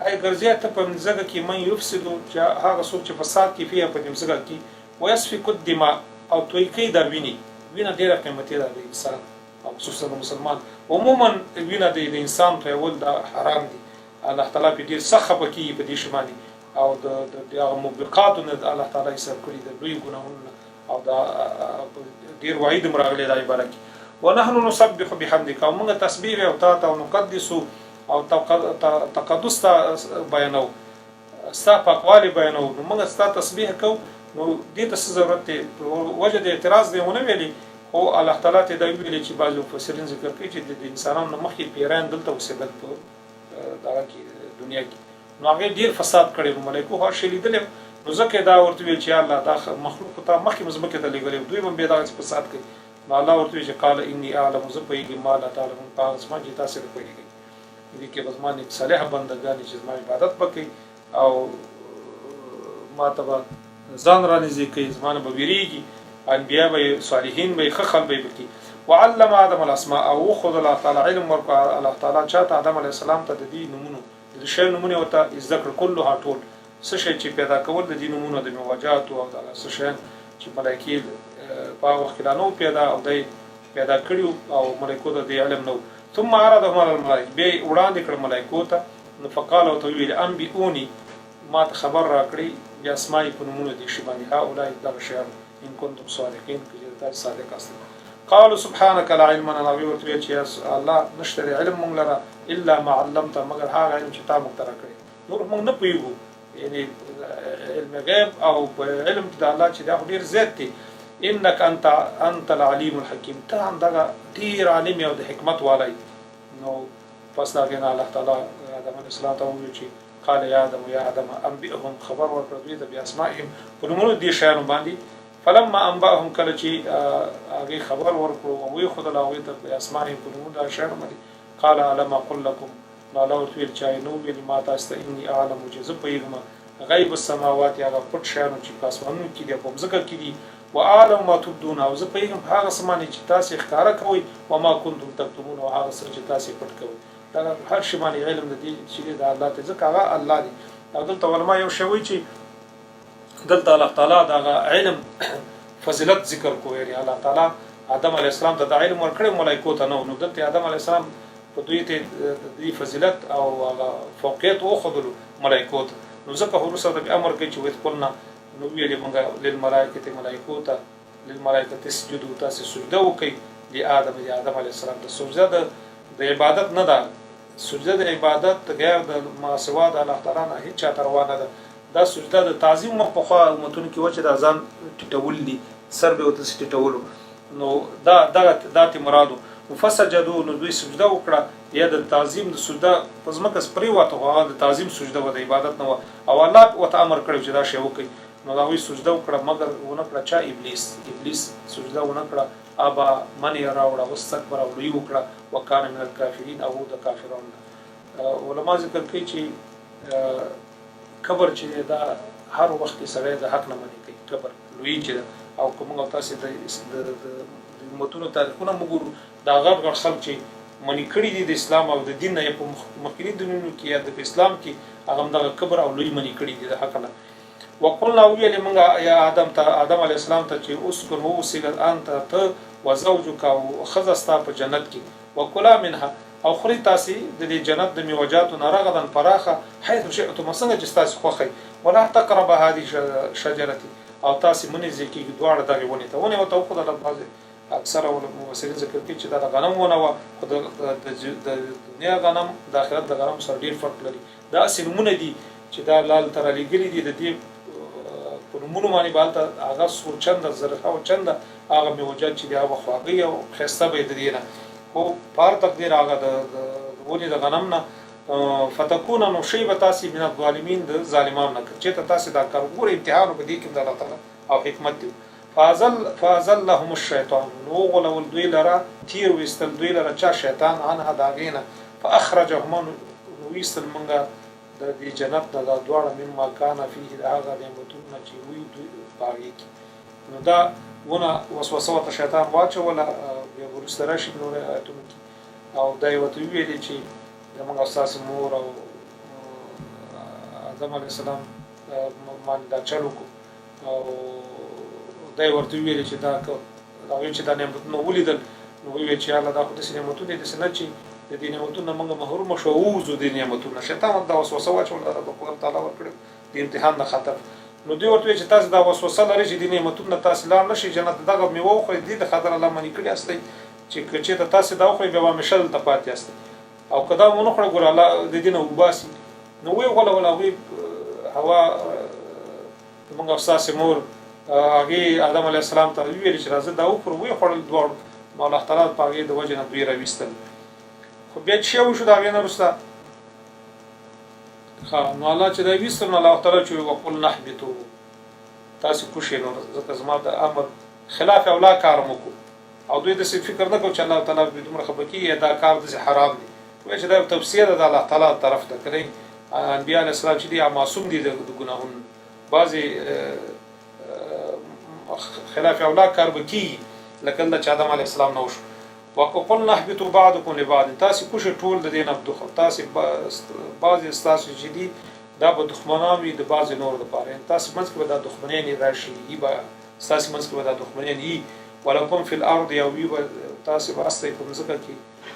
ای ګرځې ته په مځکه کې من یفسدو چې هغه څوک چې فساد کوي فیها په دې مځکه کې ویسفک الدماء او توی کوي دا وینې. وینه ډېره قیمتي ده د انسان او خصوصا د مسلمان. عموما وینه د انسان تویول دا حرام دي، الله تعالی پرې ډېر سخت خفه کېږي په دې شي باندې او د هغه موبقاتو نه الله تعالی حساب کړي د لوی ګناهونو نه او دا ډیر وعید هم راغلی دا عبارت کې ونحن نسبح بحمدک او موږ تسبیح او تا ته او نقدس او تقدس ته بیانو ستا پاکوالی بیانو، نو موږ ستا تسبیح کو، نو دې ته څه ضرورت دی؟ وجه د اعتراض دی ونه ویلي، خو الله تعالی ته دا ویلي چې بعضې مفسرین ذکر کوي چې د انسانانو نه مخکې پیران دلته اوسېدل په دغه کې دنیا کې، نو هغې ډېر فساد کړی، نو ملایکو خو هر شی لیدلی، نو ځکه یې دا ورته ویل چې یا الله دا مخلوق خو تا مخکې هم ځمکې ته لېږلی و، دوی به هم بیا دغسې فساد کوي. نو الله ورته ویل چې قال انی اعلم زه پوهېږم ما لا تعلمون په هغه څه باندې چې تاسې نه پوهېږئ. دې کې به زما نیک صالح بندګان چې زما عبادت به کوي او ما ته به ځان رانږدې کوي، زما نه به ویرېږي، انبیا به یې، صالحین به یې، ښه خلک به یې پکې. وعلم آدم الاسماء او وښود الله تعالی علم ورکړ الله تعالی چاته؟ آدم علیه السلام ته د دې نومونو د شی نومونه ورته زده کړل، کلها ټول څه شی چې پیدا کول د دې نومونه د میوجاتو او دغه څه شیان چې ملایکې په هغه وخت کې لا نه وو پیدا او دی پیدا کړي او ملایکو ته د علم نه وو. ثم عرضهم علی الملائکه بیا یې وړاندې کړ ملایکو ته، نو فقال ورته وویل انبئوني ما ته خبر راکړئ باسماء په نومونو دې شي باندې، هؤلاء دغه شیانو، ان کنتم صادقین، که چېرې تاسې صادق یاستئ. قالوا سبحانک لا علم لنا، هغوی ورته وویل چې الله نشته دی علم مونږ لره الا ما علمتنا، مګر هغه علم چې تا مونږ ته راکړی، نور مونږ نه پوهېږو، یعنی علم غیب او په علم کې د الله چې دا خو ډېر زیات دی. انک انت انت العلیم الحکیم، ته همدغه ډېر عالم او د حکمت والا. نو پس د هغې نه الله تعالی آدم علیه السلام ته وویل چې قال یا آدم یا آدم انبئهم، خبر ورکړه دوی ته، باسمائهم، په نومونو دې شیانو باندې. فلما انبأهم، کله چې هغې خبر ورکړو او ویې ښودله هغوی ته، باسمائهم، په نومونو دغه شیانو باندې، قال الم اقل لکم، نو الله ورته وویل چې آیا نه وویل ما تاسو ته، انی اعلم، چې زه پوهېږم، غیب السماوات، هغه پټ شیانو چې په اسمانونو کې دي او په مځکه کې دي، واعلم ما تبدون، او زه پوهېږم په هغه څه باندې چې تاسو یې ښکاره کوئ، وما کنتم تکتمون، او هغه څه چې تاسو یې پټ کوئ. دغه هر شي باندې علم د دې چې دی د الله دی، ځکه هغه الله دی. او دلته علما یو شی وایي چې دلته الله تعالی دغه علم فضیلت ذکر کوي، یعنی الله تعالی آدم علی السلام ته د علم ورکړی، ملائکو ته نه. نو دلته آدم علی السلام په دوی ته د دې فضیلت او هغه فوقیت وښودلو ملائکو ته، نو ځکه وروسته د امر کوي چې وإذ قلنا، نو ویلې مونږ، للملائکة، ملائکو ته، للملائکة اسجدوا، تاسې سجده وکړئ، لآدم، د آدم علیه السلام ته. سجده د عبادت نه ده، سجده د عبادت غیر د ما سوا د الله تعالی نه هیڅ چاته روا نه ده. دا سجده د تعظیم وخت پخوا امتونو کې وه چې دا ځان ټیټول دي، سر به ورته ټیټولو، نو دا دغه دا ته مرادو. فسجدو، نو دوی سجده وکړه، یا د تعظیم د سجده په ځمکه پرېوته، خو هغه د تعظیم سجده وه، د عبادت نه وه، او الله ورته امر کړی چې دا شی وکړي. نو هغوی سجده وکړه، مګر ونه کړه چا؟ ابلیس. ابلیس سجده ونه کړه، ابا، منع یې راوړه، واستکبر، او لویي وکړه، وکان من الکافرین، او د کافرانو نه. علما ذکر کوي چې کبر چې دا هر وخت کې سړی د حق نه منع کوي، کبر لویي چې ده. او که موږ او تاسې د امتونو تاریخونه موږ ګورو، دا غټ غټ خلک چې منع کړي دي د اسلام او د دین نه، یا په مخکیني دینونو کې یا د اسلام کې، هغه هم دغه کبر او لوی منع کړي دي د حق نه. وقلنا، ویلې مونږ، یا آدم ته، آدم علیه السلام ته چې اسکن، واوسېږه، انت، ته، وزوجک، او ښځه ستا، په جنت کې، وکلا منها، او خورئ تاسې د دې جنت د میوه جاتو نه، رغدا، پراخه، حیث شئتما، څنګه چې ستاسې خوښه وي، ولا تقربا هذه الشجرة، او تاسې مه نږدې کېږئ دواړه دغې ونې ته. ونې ورته وښودله. بعضې اکثره مفسرین ذکر کوي چې دا د غنم ونه وه، خو د دنیا غنم د آخرت د غنم سره ډېر فرق لري. دا هسې نومونه دي چې دا الله هلته رالیږلي دي، د دې په نومونو باندې به هلته هغه څو چنده، زرهاو چنده هغه میوجات چې دي هغه به خواږه وي او ښایسته به یې د دې نه، خو په هر تقدیر هغه د ونې د غنم نه. فتکونه، نو شئ به تاسې، من الظالمین، د ظالمانو نه، که چېرته تاسې دا کار وګورئ. امتحان په دې کې هم د الله تعالی او حکمت دی. فازلهم الشیطان، نو وغولول دوی لره، تیر ویستل دوی لره چا؟ شیطان. عنها، د هغې نه. فاخرجهما، نو ویستل مونږه د دې جنت نه دا دواړه، مما کان فیه، د هغه نعمتونو نه چې وي دوی په هغې کې. نو دا ونه وسوسه ورته شیطان واچوله، بیا وروسته راشي نور آیتونو کې، او دا یې ورته وویلې چې زمونږ او ستاسې مور او آدم علیه السلام باندې دا چل وکړو، او دا یې ورته وویلې چې دا که هغوی چې دا نعمتونه ولیدل، نو وویل چې الله، دا خو داسې نعمتونه دي، داسې نه چې د دې نعمتونو نه موږ محروم شو او ووځو د نعمتونو نه. شیطان ورته دا وسوسه واچوله، دا په قدرت تعالی ورکړی د امتحان نه خاطر. نو دوی ورته وویل چې تاسو دا وسوسه لرئ چې د نعمتونو نه تاسو لاړ نه شئ جنت، دغه میوه وخورئ، دې د خاطر الله منع کړي یاستئ چې که چېرته تاسو دا وخورئ بیا به همیشه دلته پاتې یاستئ، او که دا ونه خوړه ګوره الله د دې نه وباسي. نو ویې غولول هغوی. حوا، زمونږ او ستاسې مور، هغې آدم علیه السلام ته وویل چې راځه دا وخورو. ویې خوړل دواړو، نو الله تعالی په هغې د وجې نه دوی راویستل. خو بیا چې وشو د هغې نه وروسته، ښه، نو الله چې دا ویستل، نو الله تعالی چې وقلنا اهبطوا، تاسې کوشئ، نو ځکه زما د امر خلاف اولا کار مو کو. او دوی داسې فکر نه کوي چې الله تعالی به دومره خفه کېږي یا دا کار داسې حرام دی. وایي چې دا یو توصیه ده د الله تعالی طرف ته کړئ. انبیاء علیه السلام چې دي معصوم دي د ګناهونو، بعضې خلاف اولا کار به کېږي، لکه دلته چې آدم علیه السلام نه وشو. وقلنا اهبطوا بعضکم لبعض، تاسې کوشئ ټول د دې نه، تاسې بعضې ستاسو چې دي دا به دښمنان وي د بعضې نورو دپاره، یعنې تاسې منځ کې به دا دښمنیانې راشي، به ستاسې منځ کې به دا دښمنیان وي. ولکم فی الارض، او وي به تاسې به استئ په مځکه کې،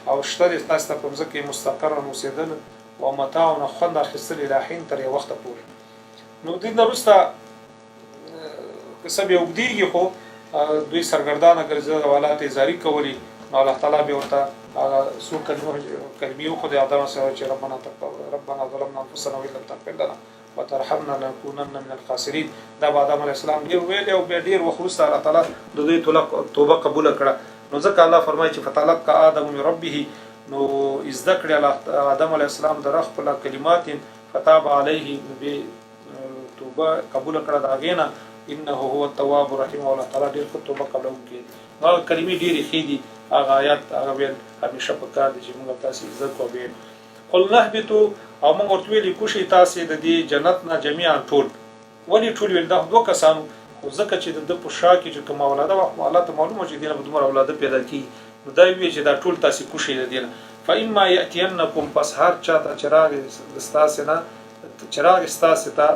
او شته دی تاسې ته په مځکه کې مستقرا، اوسېدل، و متاع، خوند اخیستل، الی حین، تر یو وخته پورې. نو دې نه وروسته قصه بیا اوږدېږي، خو دوی سرګردانه ګرځېدل او الله ته یې زاري کولې. نو الله تعالی بیا ورته هغه څو کلمې وښودې آدم علیه السلام چې ربنا ربنا ظلمنا انفسنا وان لم تغفر لنا وترحمنا لنكونن من الخاسرین. دا به آدم علیه السلام ډېر ویلې او بیا ډېر وخت وروسته الله تعالی د دوی توبه قبوله کړه. نو ځکه الله فرمایي چې فتلقى آدم من ربه، نو زده کړې الله آدم علیه السلام د رب خپله کلمات، فتاب علیه، نو بیا توبه قبوله کړه د هغې نه، انه هو التواب الرحیم، او الله تعالی ډېر ښه توبه قبلونکی دی. نو هغه کلمې ډېرې ښې دي، هغه آیات هغه ویل همیشه په کار دي چې موږ تاسې زده کړو. ویل قلنا اهبطوا، او موږ ورته ویلي کوشئ تاسې د دې جنت نه جمیعا ټول. ولې ټول ویل؟ دا خو دوه کسان وو، خو ځکه چې د ده په شا کې چې کومه اولاده وه، خو الله ته معلومه چې دې نه به دومره اولاده پیدا کېږي، نو دا یې وویل چې دا ټول تاسې کوشئ د دې نه. فاما یأتینکم، پس هر چا ته چې راغی د ستاسې نه، چې راغی ستاسې ته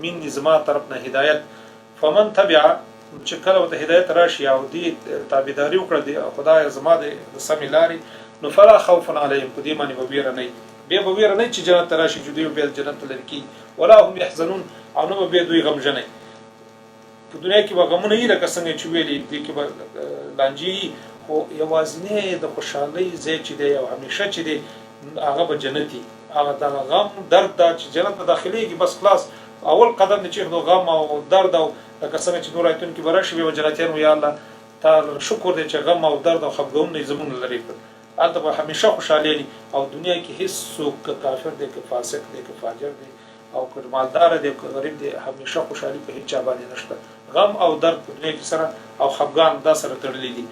مني زما طرف نه هدایت، فمن تبع، نو چې کله ورته هدایت راشي او دې تابعداري وکړه د خدایه زما د سمې لارې، نو فلا خوف علیهم، په دې باندې به ویره نه وي، بیا به ویره نه وي چې جنت ته راشي چې دوی به بیا جنت ته لرې کېږي، ولا هم یحزنون، او نه به بیا دوی غمژنه وي. په دنیا کې به غمونه وي لکه څنګه چې ویلي، دې کې به لانجې وي، خو یوازینی د خوشحالۍ ځای چې دی او همیشه چې دی هغه به جنت وي. هغه دغه غم درد دا چې جنت ته داخلېږي بس خلاص، اول قدم دې چې کېښودو غم او درد او لکه څنګه چې نور آیتونو کې به راشي، بیا به جنتیان وایي یا الله تا شکر دی چې غم او درد او خفګانونه یې زموږ نه لرې کړل. هلته به همیشه خوشحالي وي. او دنیا کې هیڅ څوک که کافر دی که فاسق دی که فاجر دی او که مالدار دی که غریب دی، همیشه خوشحالي په هیڅ چا باندې نشته. غم او درد په دنیا کې سره او خفګان دا سره تړلي دي.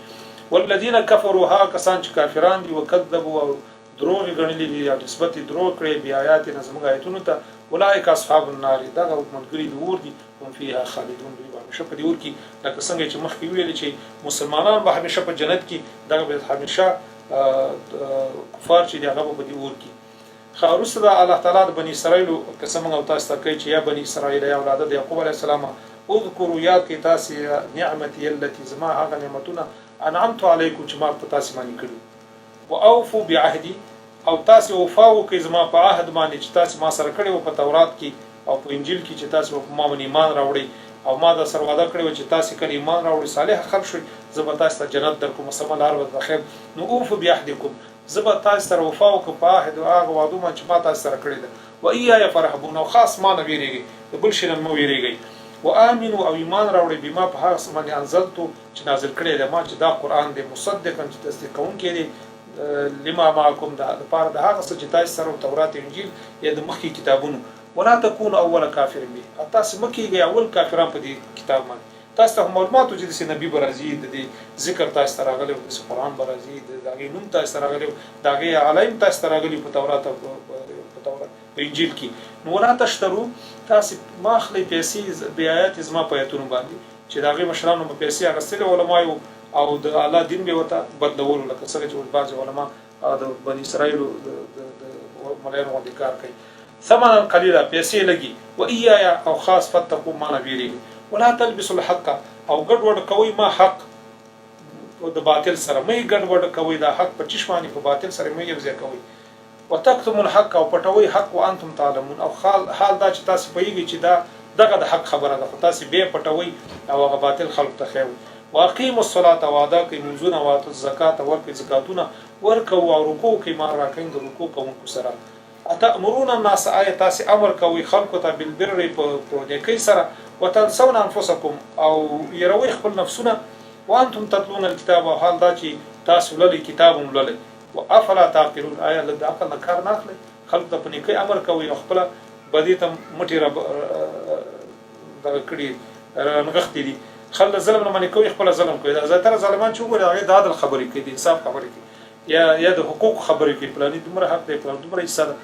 والذین کفروا، هغه کسان چې کافران دي، وکذبوا، او دروغ یې ګڼلي دي او نسبت یې دروغ کړی، بآیاتنا، زموږ آیتونو ته، اولئک اصحاب النار، دغه ملګري د اور دي، هم فیها خالدون، دوی به همیشه په دې اور کې. لکه څنګه چې مخکې وویل چې مسلمانان به همیشه په جنت کې، دغه به همیشه کفار چې دي هغه به په دې اور کې. ښه، وروسته د الله تعالی د بني اسرائیلو قصه موږ او تاسو ته کوي چې یا بني اسرائیل، یا اولاده د یعقوب علیه السلام، اذکروا، یاد کړئ تاسې، نعمتي التي، زما هغه نعمتونه، انعمت علیکم، چې ما په تاسې باندې کړي، واوفوا بعهدي، او تاسې وفا وکړئ زما په عهد باندې چې تاسې ما سره کړې وه په تورات کې او په انجیل کې، چې تاسې به په ما باندې ایمان راوړئ، او ما در سره وعده کړې وه چې تاسې کله ایمان راوړئ، صالح خلک شئ، زه به تاسې ته جنت درکوم، سمه لار به درته ښیم. نو اوفوا بعهدکم، زه به تاسې سره وفا وکړم په عهد او هغه وعدو باندې چې ما تاسې سره کړې ده. وایای فرهبون، او خاص ما نه ویریږئ، د بل شي نه مه ویریږئ. وآمنو، او ایمان راوړئ، بما، په هغه څه باندې، انزلتو، چې نازل کړی دی ما، چې دا قرآن دی، مصدقا، چې تصدیق کوونکی دی، لما معکم، د لپاره د هغه څه چې تاسو سره تورات او انجیل یا د مخکې کتابونو. ولا تکونو اول کافر به، او تاسو مه کیږئ اول کافران په دې کتاب باندې. تاسو ته معلومات چې داسې نبی به راځي، د دې ذکر تاسو ته راغلی، داسې قرآن به راځي، د هغې نوم تاسو ته راغلی، د هغې علایم تاسو ته راغلي په تورات او په تورات په انجیل کې. نو ولا تشترو، تاسو مه اخلئ پیسې، بآیات، زما په آیتونو باندې، چې د هغې مشرانو به پیسې اخیستلې علمایو او د الله دین به ورته بدلولو، لکه څنګه چې اوس بعضې علما هغه د بني اسرائیلو د ملایانو غوندې کار کوي. ثمنا قلیلا، پیسې لږې، و ایایا، او خاص، فاتقو، ما نه ویریږئ. ولا تلبسوا الحق، او ګډوډ کوئ ما حق د باطل سره، مه یې ګډوډ کوئ دا حق په چش باندې، په باطل سره مه یې یوځای کوئ. وتکتموا الحق، او پټوئ حق، وانتم تعلمون، او حال دا چې تاسې پوهیږئ چې دا دغه د حق خبره ده، خو تاسې بیا پټوئ او هغه باطل خلکو ته ښیوئ. واقیموا الصلاة، او ادا کړئ لمونځونه، واتوا الزکاة، ورکړئ زکاتونه، ورکوو او رکوع وکړئ، مع الراکعین، د رکوع کوونکو سره. اتأمرون الناس، آیا تاسې امر کوئ خلکو ته، بالبر، په نیکۍ سره، وتنسون انفسکم، او هیروئ خپل نفسونه، وانتم تتلون الکتاب، او حال دا چې تاسو لولئ، کتاب هم لولئ. و افلا تعقلون، آیا لږ د عقل نه کار نه اخلئ؟ خلکو ته په نیکۍ امر کوئ او خپله بدۍ ته مټې را دغه کړي رانغښتي دي. خلک له ظلم نه منع کوي، خپله ظلم کوي. دا زیاتره ظالمان چې وګوري هغه د عدل خبرې کوي، د انصاف خبرې کوي، یا د حقوق خبرې کوي، پلانی دومره حق دی، پلان دومره حصه ده.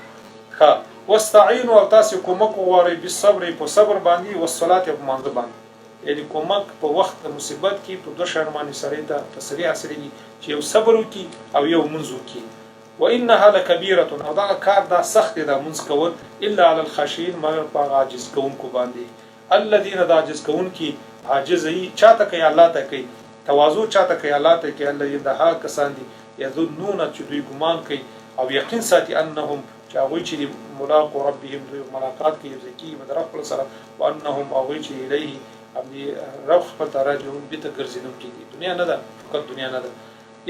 ښه، واستعینوا، او تاسې کومک وغواړئ، بالصبر، په صبر باندې، والصلاة، او په لمانځه باندې. یعنی کومک په وخت د مصیبت کې په دوه شیانو باندې سړی ته تسلي حاصلېږي چې یو صبر وکړي او یو لمونځ وکړي. وانها لکبیرة، او دغه کار دا سخت دی دا لمونځ کول، الا علی الخاشعین، مګر په هغه عاجز کوونکو باندې، الذین، دا عاجز کوونکي عاجزي چاته کوي؟ الله ته کوي. تواضع چاته کوي؟ الله ته کوي. الذین، دا هغه کسان دي، یظنون، چې دوی ګمان کوي، او یقین ساتي انهم چې هغوی چې دي ملاقو ربهم دوی ملاقات کوي یوځای کېږي به د رب خپل سره وانهم هغوی چې الیه همدې رب خپل ته راجعون بیرته ګرځېدونکي دي. دنیا نه ده فقط دنیا نه ده.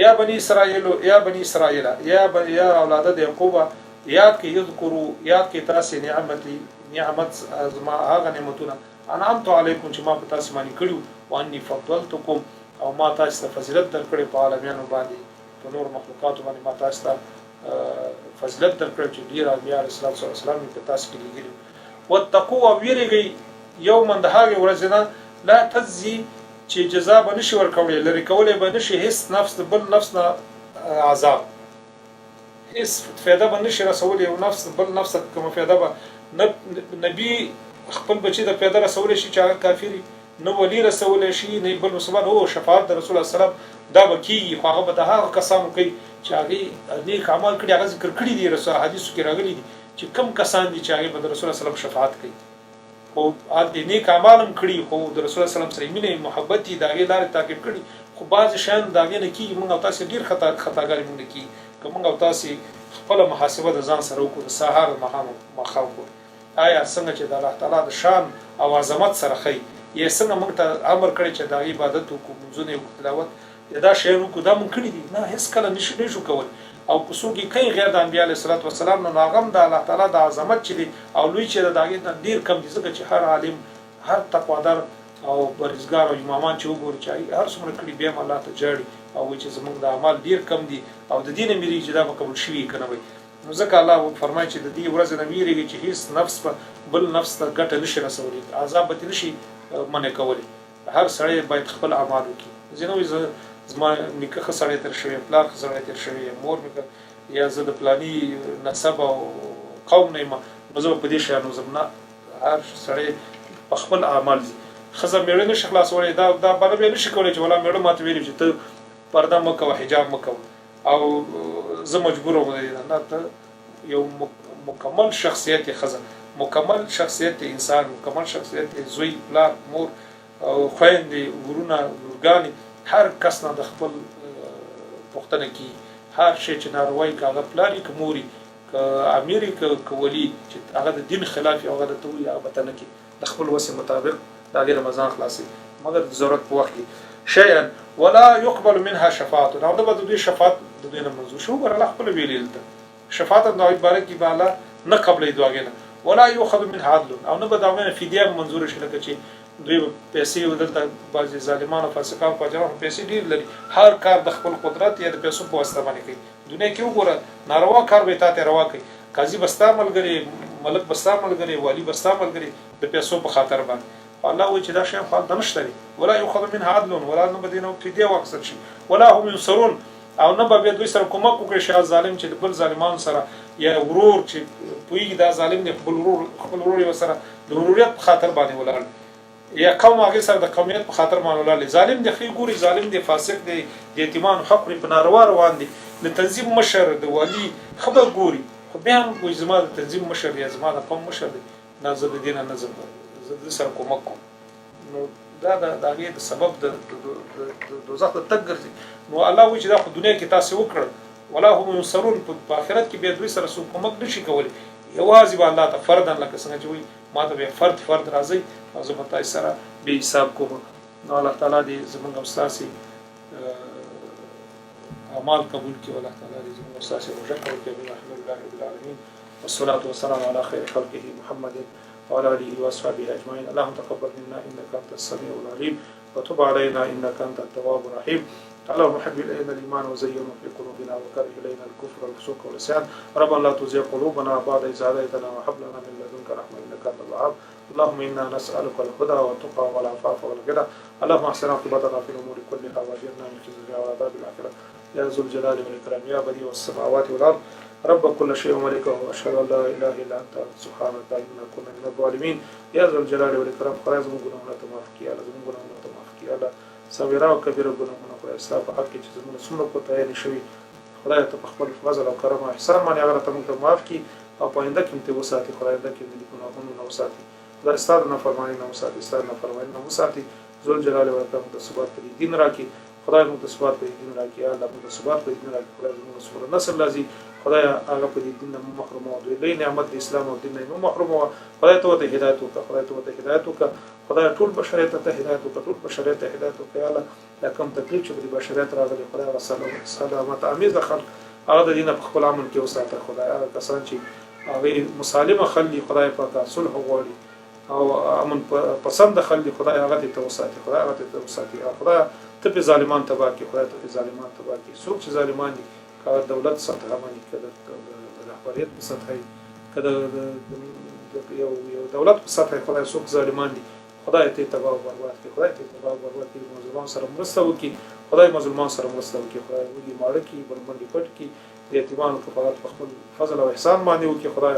یا بنی اسرائیل یا بنی اسرائیل یا یا اولاده د یعقوبه یاد کړئ اذکرو یاد کړئ تاسې نعمتي نعمت زما هغه نعمتونه انعمت علیکم چې ما په تاسې باندې کړي وو وانی فضلتکم او ما تاسې ته فضیلت درکړی په عالمیانو باندې په نورو مخلوقاتو باندې ما تاسې ته فضیلت درکړی چې ډیر انبیا علیه السلام په تاسو کې لیږلي واتقوا او ویریږئ یوما د هغې ورځې نه لا تجزي چې جزا به نشي ورکولی لرې کولی به نشي هیڅ نفس د بل نفس نه عذاب هیڅ فایده به نشي رسولی یو نفس بل نفس ته کومه فایده به نه نبی خپل بچی ته فایده رسولی شي چې هغه کافر نه ولی رسولی شي نه بل مسلمان. هو شفاعت د رسول الله سلام دا به کیږي خو هغه به د هغه کسانو کوي چې هغه نیک اعمال کړي، هغه ذکر کړي دي، رسول حدیثو کې راغلي دي چې کم کسان دي چې هغه به د رسول الله سلام شفاعت کوي، خو هلته نیک اعمال هم کړي خو د رسول الله سلام سره مینه محبت دي د هغې لارې تعقیب کړي، خو بعضې شیان د هغې نه کیږي. موږ او تاسې ډېر خطاګانې موږ نه کیږي که موږ او تاسې خپله محاسبه د ځان سره وکړو د سهار د ماښام ماښام پورې، آیا څنګه چې د الله تعالی د شان او عظمت سره ښیي یې څنګه موږ ته امر کړی چې د هغې عبادت وکړو، لمونځونه یې وکړو، تلاوت یا دا شیان وکړو، دا موږ کړي دي؟ نه، هېڅکله نشو نشو کولی. او که څوک یې کوي غیر د انبیا علیه الصلوة والسلام نه، نو هغه هم د الله تعالی د عظمت چې دی او لوی چې ده د هغې نه ډېر کم دي، ځکه چې هر عالم، هر تقوادر او پرهېزګار او امامان چې وګوري چې هغوی هر څومره کړي بیا هم الله ته ژاړي او وایي چې زموږ د اعمال ډېر کم دي او د دې نه وېرېږي چې دا به قبول شوي که نه وي. نو ځکه الله فرمایي چې د دې ورځې نه وېرېږئ چې هېڅ نفس به بل نفس ته ګټه نه شي رسولی، عذاب به ترې نه شي منع کولی. هر سړی باید خپل اعمال وکړي. ځینې وایي زه زما نیکه ښه سړی تېر شوی، پلار ښه سړی تېر شوی، یا مور مې یا زه د پلاني نسب او قوم نه یم نو زه به په دې شیانو ځم. نه، هر سړی په خپل اعمال ځي. ښځه مېړه نه شي خلاصولی، دا دا بله بیا نه شي کولی چې ولا مېړه ماته ویلي چې ته پرده مه کوه، حجاب مه کوه او زه مجبور وم د دې نه. نه، ته یو مکمل شخصیت یې، ښځه مکمل شخصیت یې، انسان مکمل شخصیت یې، زوی، پلار، مور او خویندې، ورونه، لورګانې، هر کس نه د خپل پوښتنه کیږي. هر شی چې ناروا وي، که هغه پلار وي که مور وي، که امیر وي که ولي، چې هغه د دین خلاف وي او هغه درته ووایي هغه به ته نه کوې، د خپل وسې مطابق د هغې نه به ځان خلاصوي، مګر د ضرورت په وخت کې شیئا ولا یقبل منها شفاعت، او نه به د دوی شفاعت د دوی نه منظور شي. وګوره الله خپله ویلي دلته شفاعت د هغوی باره کې به الله نه قبلوي دعاګانې نه، ولا یؤخذ منها عدل، او نه به د هغوی نه فدیه هم منظوره شي، لکه چې دوی به پیسې او دلته بعضې ظالمان او فاسقان فاجران خو پیسې ډېرې لري، هر کار د خپل قدرت یا د پیسو په واسطه باندې کوي. دنیا کې وګوره ناروا کار به یې تاته روا کوي، قاضي به ستا ملګری، ملک به ستا ملګری، والي به ستا ملګری د پیسو په خاطر باندې. خو الله وایي چې دا شیان خو هلته نشته دی، ولا یؤخذ منها عدل، ولا نه به دې نه فدیه واخیستل شي، ولا هم ینصرون، او نه به بیا دوی سره کومک وکړي شي، هغه ظالم چې د بل ظالمانو سره یا ورور چې پوهیږي دا ظالم دی خپل ورور خپل ورور یې ورسره د وروریت په خاطر باندې ولاړ یا قوم هغې سره د قومیت په خاطر باندې ولاړ دی، ظالم دی، ښه ګوري ظالم دی، فاسق دی، د یتیمانو حق خوري، په ناروا روان دی، د تنظیم مشر د والي ښه به ګوري خو بیا هم وایي زما د تنظیم مشر یا زما د قوم مشر دی، نه زه د دې نه نه ځم، زه د ده سره کومک کوم. نو دا د هغې د سبب د دوزخ د تګ ګرځي. نو الله وایي چې دا خو دنیا کې تاسې وکړل، ولا هم ینصرون، په آخرت کې بیا دوی سره څوک کومک نشي کولی، یوازې به الله ته فردا لکه څنګه چې وایي ما ته بیا فرد فرد راځئ او زه به تاسې سره بې حساب کوم. نو الله تعالی دې زمونږ او ستاسې اعمال قبول کړي، الله تعالی دې زمونږ او ستاسې روژه قبول کړي. امین. الحمدلله رب العالمین والصلاة والسلام على خير خلقه محمد وعلى آله وأصحابه أجمعين. اللهم تقبل منا إنك أنت السميع العليم وتب علينا إنك أنت التواب الرحيم. اللهم حبب إلينا الإيمان وزينه في قلوبنا وكره إلينا الكفر والفسوق والعصيان. ربنا لا تزغ قلوبنا بعد إذ هديتنا وهب لنا من لدنك رحمة إنك أنت الوهاب. اللهم إنا نسألك الهدى والتقى والعفاف والغنى. اللهم أحسن عاقبتنا في الأمور كلها وأجرنا من خزي الدنيا وعذاب الآخرة يا ذو الجلال والإكرام يا بديع السماوات والأرض رب كل شيء وملكه. أشهد أن لا إله إلا أنت سبحانك إنا كنا من الظالمين يا ذو الجلال والإكرام. خدای زموږ ګناهونه ته معاف کړي، الله زموږ ګناهونه ته معاف کړي، الله صغیره او کبیره ګناهونه خدای ستا په حق کې چې زموږ څومره کوتاهیانې شوي خدای ته په خپل فضل او کرم او احسان باندې هغه راته موږ ته معاف کړي او په آینده کې هم ترې وساتي. خدای آینده کې هم د ګناهونو نه وساتي، خدای ستا د نافرمانۍ نه وساتي، ستا د نافرمانۍ نه وساتي. ذو الجلال والاکرام موږ ته ثبات په دې دین راکړي، خدای موږ ته ثبات په دې دین راکړي، یا الله موږ ته ثبات په دې دین راکړي. خدای زموږ څومره نسل راځي خدایه هغه په دې دین نه مه محروموه، دوی لوی نعمت د اسلام او دین نه یې مه محروموه، خدای ته ورته هدایت وکړه، خدای ته ورته هدایت وکړه، خدایه ټول بشریت ته هدایت وکړه، ټول بشریت ته هدایت وکړه، یا الله دا کوم تکلیف چې په دې بشریت راغلی خدای هغه سلامت امیزه خلق هغه د دینه په خپل امن کې وساته، خدای هغه کسان چې هغه مسالمه خلک دي خدای پاکه صلح غواړي او امن پسند خلک دي خدای هغه دې ته وساتي، خدای هغه دې ته وساتي، او خدای ته په ظالمان تباه کړي، خدای ته په ظالمان تباه کړي، څوک چې ظالمان دي که د دولت سطحه باندې که د رهبریت په سطحه که د یو یو دولت په سطحه خدای څوک ظالمان دي خدای ته تباه او برباد کړي، خدای ته تباه او برباد کړي، مظلومان سره مرسته وکړي، خدای مظلومان سره مرسته وکړي، خدای وږي ماړه کړي، بربنډي پټ کړي، د یتیمانو کفالت په خپل فضل او احسان باندې وکړي، خدای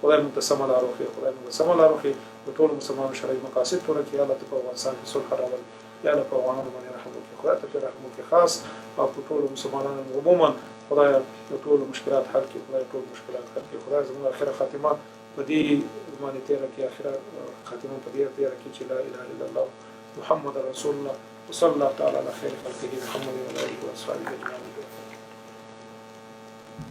خدای موږ ته سمه لار وښیي، خدای موږ ته سمه لار وښیي، د ټولو مسلمانانو شرعي مقاصد پوره کړي، یا الله ته په افغانستان کې صلح راولي، یا الله په افغانانو باندې رحم وکړي، خدای ته پرې رحم وکړي، خاص او په ټولو مسلمانانو عموما خدای د ټولو مشکلات حل کړي، خدای ټول مشکلات حل کړي، خدای زموږ اخره خاتمه په دې باندې تېره کړي، اخره خاتمه په دې تېره کړي چې لا اله الا الله محمد رسول الله وصلی الله تعالی علی خیر خلقه محمد وعلى اله واصحابه اجمعین.